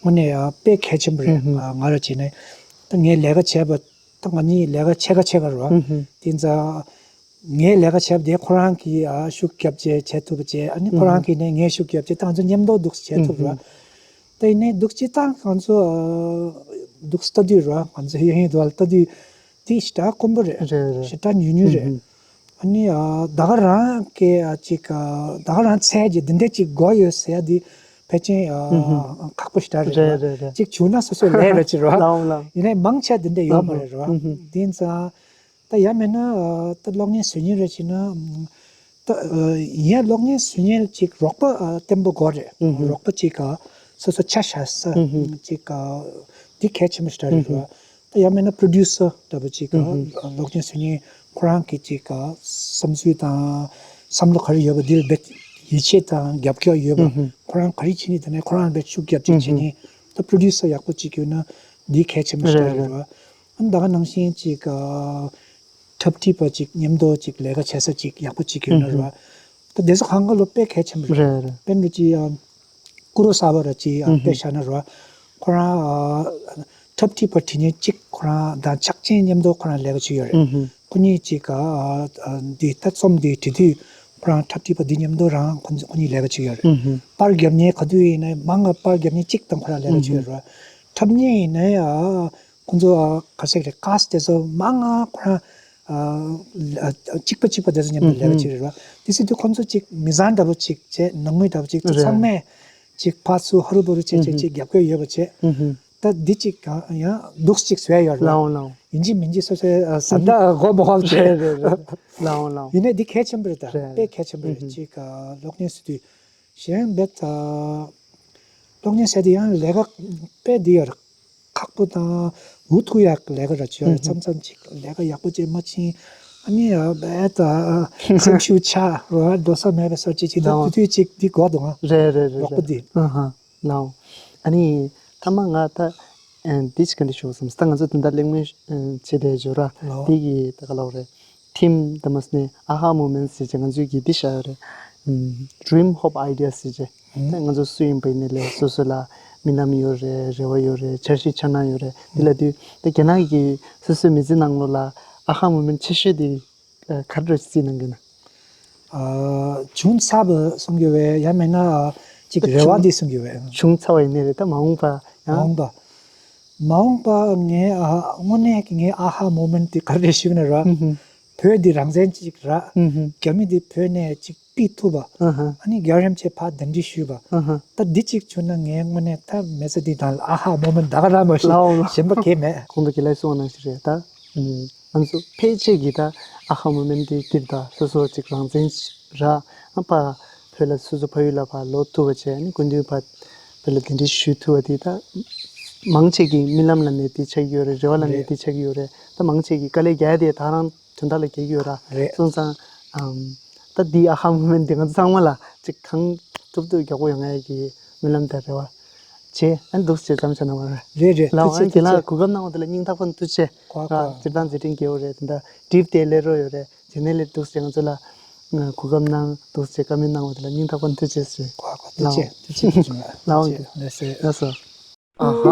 དངོས་གནས་ཨ་དཔེ་གལ་ཆེན་པོ་རེད། ཨ་ང་རང་བྱས་ནས་ད་ངས་ལས་ཀ་བྱས་པ་ད་ང་གཉིས་ལས་ཀ་ཕྱེད་ཀ་ཕྱེད་ཀ་རེད་བ། དེ་ཙང་། ངའི་ལས་ཀ་བྱས་པ་དེ་ཁོ་རང་གིས་ཨ་ཤུགས་རྒྱབ་བྱས་བྱེད་ཐུབ་པ་བྱས། ཨ་ནི་ཁོ་རང་གིས་ནས་ངས་ཤུགས་རྒྱབ་བྱས་ད་ང་ཚོ་མཉམ་དུ་འདུག་བྱེད་ཐུབ་ར། ད་ཡིན་ནའི་འདུག་སྤྱིར་བཏང་ང་ཚོ་ཨ་འདུག་ལྟ་དུས་ར་ང་ཚོ་ཡིན་ཡིན་དུ་ལ་ལྟ་དུས་དེ་ཞེ་དྲག་དཀོན་པོ་རེད། རེད་རེད། ཞེ་དྲག་ཉུང་ཉུང་རེད། ཨ་ནི་ཨ་ད་ག་རང་གི་ཨ་ཅིག་ཨ་ད་ག་རང་ཚད་ཀྱི་འདི་འདྲ་ཅིག་དགོས་ཡོད་ཟེར་ཡ་དེ་ཕལ་ཆེར་ཨ་ཁག་པོ་ཞེ་དྲག་རེད། རེད་རེད་རེད། ཅིག་བྱུང་ན་སོ་སོའི་ལས་རེད་ཅིག་ར། ལའོ་ལའོ། ཡིན་ནའི་མང་ཆེ་འདི་འདྲ་ཡོད་མ་རེད་ར། དེ་ཙང་། ད་ཡང་མིན་ན་ད་གློག་བརྙན་བཟོ་མཁན་རེ་བྱས་ན་ད་ཡིན་ཡང་གློག་བརྙན་བཟོ་མཁན་ཅིག་རོགས་པ་བརྟན་པོ་དགོས་རེད། རོགས་པ་ཅིག་ག་སོ་སོ་ཆ་བཞག་ས་ཅིག་ག་འདི་གལ་ཆེན་པོ་ཞིག་རེད་ར། ད་ཡང་མིན་ན་པྲོ་ཌིའུ་སར་འདྲ་པོ་ཅིག་ག་གློག་བརྙན་བཟོ་མཁན་ཁོ་རང་གི་ཅིག་ག་བསམ་ཚུལ་དང་བསམ་བློ་ག་རེ་ཡོད་པ་འདི་ལ་རྦད་ཡིད་ཆེས་དང་རྒྱབ་སྐྱོར་ཡོད་པ། ཁོ་རང་ག་རེ་བྱེད་ནི་དེ་ནས་ཁོ་རང་རྦད་ཤུགས་རྒྱབ་ཅིག་བྱེད་ནི་ད་པྲོ་ཌིའུ་སར་ཡག་པོ་ཅིག་ཡོད་ན་འདི་གལ་ཆེན་པོ་ཞིག་རེད་ར། ཨ་ནི་ད་ག་ནང་བཞིན་ཅིག་ག་འཁྲབ་ཁྲིད་པ་ཅིག་མཉམ་དུ་ཅིག་ལས་ཀ་བྱེད་ས་ཅིག་ཡག་པོ་ཅིག་ཡོད་ན་ར། ད་དེ་ཚོ་གང་ག་ལོ་དཔེ་གལ་ཆེན་པོ་རེད། རེད་རེད། དཔེར་ན་ཅིག་ཨ་ཀུ་རོ་ས་བ་ར་ཅིག་ཨ་དཔེ་བཞག་ན་ར། ཁོ་རང་ཨ་འཁྲབ་ཁྲིད་པ་བྲིས་ནས་ཅིག་ཁོ་རང་དང་ཕྱག་ཆེན་མཉམ་དུ་ཁོ་རང་ལས་ཀ་བྱེད་ཡོད་རེད། ཁོ་གཉིས་ཅིག་ཨ་ཨ་འདི་ད་རྩོམ་འདི་བྲིས་དུས་ཁོ་རང་འཁྲབ་ཁྲིད་པ་འདི་མཉམ་དུ་རང་ཁོ་ཁོ་གཉིས་ལས་ཀ་བྱེད་ཡོད་རེད། པར་རྒྱབ་ནས་ག་དུས་ཡིན་ན་མང་ང་པར་རྒྱབ་ནས་ཅིག་དང་ཁོ་རང་ལས་ཀ་བྱེད་ཡོད་རེད། འཁྲབ་མཁན་ཡིན་ན་ཡང་ཁོང་ཚོ་ཨ་ག་ཟེར་རེད། ཀ་སི་དེ་ཚོ་མང་ང་ཁོ་རང་ཨ་ཨ་གཅིག་པ་གཅིག་པ་དེ་ཚོ་མཉམ་དུ་ལས་ཀ་བྱེད་རེད་བ། དེ་ཟེར་དུས་ཁོང་ཚོ་གཅིག་མི་བཟང་འདྲ་པོ་གཅིག་བྱས། ནང་མི་འདྲ་པོ་གཅིག་ད་རེད། ཚང་མས་གཅིག་ཕར་ཚུར་ཧ་རུ་བུ་རུ་བྱས་བྱས་གཅིག་རྒྱབ་སྐྱོར་ཡོད་པ་བྱས། ད་འདི་གཅིག་གང་ཡང་འདུག་གཅིག་བཟོས་ཡོད་རེད་བ། ལའོ་ལའོ། ཡིན་གཅིག་མིན་གཅིག་སོ་སོའི་ཨ་བཟའ་ཟླ་མགོ་མ་བབ་བྱས། རེད་རེད་རེད། ལའོ་ལའོ། ཡིན་ནའི་འདི་གལ་ཆེན་པོ་རེད་ད། རེད། དཔེ་གལ་ཆེན་པོ་རེད། གཅིག་ཨ་གློག་བརྙན་བཟོ་དུས་གཞན་རྦད་ཨ་གློག་བརྙན་ཟེར་དུས་ཡང་ལས་ཀ་དཔེ་འདི་ཡོད་རེད། ཁག་པོ་དང་འུ་ཐུག་ཡག་ལས་ཀ་ར་ཅིག་ཡོད་རེད། མཚམས་མཚམས་ཅིག་ལས་ཀ་ཡག་པོ་བྱེད་མ་ཕྱིན། ཨ་ནི་ཡ་རྦད་དང་སེམས་ཤུགས་ཆག་རོ། འགྲོ་ས་མེད་པའི་སོར་ཅིག་ཅིག་ད་ལའོ། དུས་དུས་ཅིག་འདི་དགོས་འདུག་ཨ། རེད་རེད་རེད་རོགས་པ་རེད། འདི། ཨ་ཧ། ལའོ། ཨ་ནི་ཐ་མ་ང་ད་ཨ་འདི་ཅིག་ག་འདྲ་ཞུ་བསམ་ད་ང་ཚོ་དེ་འདྲ་གླེང་མོལ་བྱེད་བསྡད་ཡོད་ར། ལའོ། འདི་གི་ད་ག་ལབ་རེད། ཐིམ་དེ་མ་ཟད་ནས་ཨ་ཧ་མོ་མེན་ཊི་ཟེར་བྱས་ང་ཚོས་ཀྱི་འདི་བཞག་ཡོད་རེད། ཨམ། Dream Hope Idea ཟེར་བྱས། ད་ང་ཚོ་སུ་ཡིན་པ་ཡིན་ནའི་ལས་སོ་སོ་ལ་རྨི་ལམ་ཡོད་རེད། རེ་བ་ཡོད་རེད། འཆར་གཞི་འཆར་སྣང་ཡོད་རེད། འདི་ལ་དུས་ད་རྒན་ལགས་ཀྱིས་སོ་སོའི་མི་ཚེ་ནང་ལོགས་ལ་ཨ་ཧ་མོ་མེན་ཊི་ཆེ་ཤོས་དེ་ག་རེ་རེད་བརྩི་གནང་གི་ན། ཨ། བྱུང་ཚར་བ་གསུང་གི་ཡོད་པས། ཡང་མིན་ན་ཅིག་རེ་བ་འདི་གསུང་གི་ཡོད་པས། བྱུང་ཚར་བ་ཡིན་ནའི་རེད། ད་མ་འོངས་པ་ཡང་། མ་འོངས་པ། མ་འོངས་པ་ངས་ཨ་དངོས་གནས་ཀྱི་ངའི་ཨ་ཧ་མོ་མེན་ཊི་དེ་ག་རེ་རེད་ཞུས་ན་ར། ཧུམ་ཧུམ། བོད་འདི་རང་བཙན་ཅིག་ར། ཧུམ་ཧུམ། རྒྱ་མི་འདི་བོད་ནས་ཅིག་ཕུད་ཐུབ་པ། ཨ་ཧ། ཨ་ནི་རྒྱལ་བ་རིན་པོ་ཆེ་ཕར་གདན་འདྲེན་ཞུས་པ། ཨ་ཧ། ད་འདི་གཅིག་བྱུང་ན་ངའི་དངོས་གནས་ད་མི་ཚེ་འདི་ནང་ལ་ཨ་ཧ་མོ་མེན་ཊི་ད་ག་རང་མ་ཞིག་ལའོ་ལའོ། གཞན་པ་གང་ཡང་མེད། གོང་དུ་རྒན་ལགས་གསུངས་པ་ནང་བཞིན་རེད་ད། ཨུམ། ང་ཚོ་ཕལ་ཆེར་གྱིས་ད་ཨ་ཧ་མོ་མེན་ཊི་འདིར་ད་སོ་སོ་ཅིག་རང་བཙན་ར། ཨ་ཕ་བོད་ལ་སོ་སོ་ཕ་ཡུལ་ལ་ཕར་ལོག་ཐུབ་པ་བྱས། ཨ་ནི་སྐུ་མདུན་ཕར་བོད་ལ་གདན་འདྲེན་ཞུ་ཐུབ་པ་འདི་ད་མང་ཆེ་གི་རྨི་ལམ་ལ་གནས་ཏེ་ཆགས་ཀྱི་ཡོད་རེད། རེ་བ་ལ་རེད། གནས་ཏེ་ཆགས་ཀྱི་ཡོད་རེད། ད་མང་ཆེ་གིས་དཀའ་ལས་རྒྱག་ཡ་དེ་ད་རང་དོན་དག་ལ་འགེལ་གྱི་ཡོད་ར། རེད། སོང་ཙང་ཨམ། ད་འདི་ཨ་ཧ་མོ་མེན་ཊི་འདི་ང་ཚོ་ཚང་མ་ལ་ཅིག་གང་ཐུབ་ཐུབ་མགྱོགས་པོ་ཡོང་ཡ་གི་རྨི་ལམ་དང་རེ་བ་བྱས། ཨ་ནི་འདུག་སེ་བྱས་མཚམས་བཞག་གནང་བ་རེད། རེད་རེད། ལའོ། ཐུགས་རྗེ་ཨ་ནི་རྒན་ལགས་ཐུགས་རྗེ། གོ་སྐབས་གནང་བ་དེ་ལ་སྙིང་ཐག་པ་ནས་ཐུགས་རྗེ་ཆེ། གོ་གོ། སྤྱིར་བཏང་མཛད་འཕྲིན་རྒྱས་པོ་རེད། དེ་འདྲ་ཊིབ་དེ་སླེབས་རོགས་ཡོད་རེད། དེ་ནས་ལས་འདུག་སེ་ང་ཚོ་ལ་ ང་གོ་སྐབས་གནང་འདུག་ཅེས་བཀའ་མོལ་གནང་བ་དེ་ལ་སྙིང་ཐག་པ་ནས་ཐུགས་རྗེ་ཆེ་ཞུ། ལགས་འོང་། ཐུགས་རྗེ་ཆེ། ཐུགས་རྗེ་ཆེ། ལགས་འོང་། ཐུགས་རྗེ་ཆེ། ལགས་སོ། ལགས་སོ། ཨ་ཧ།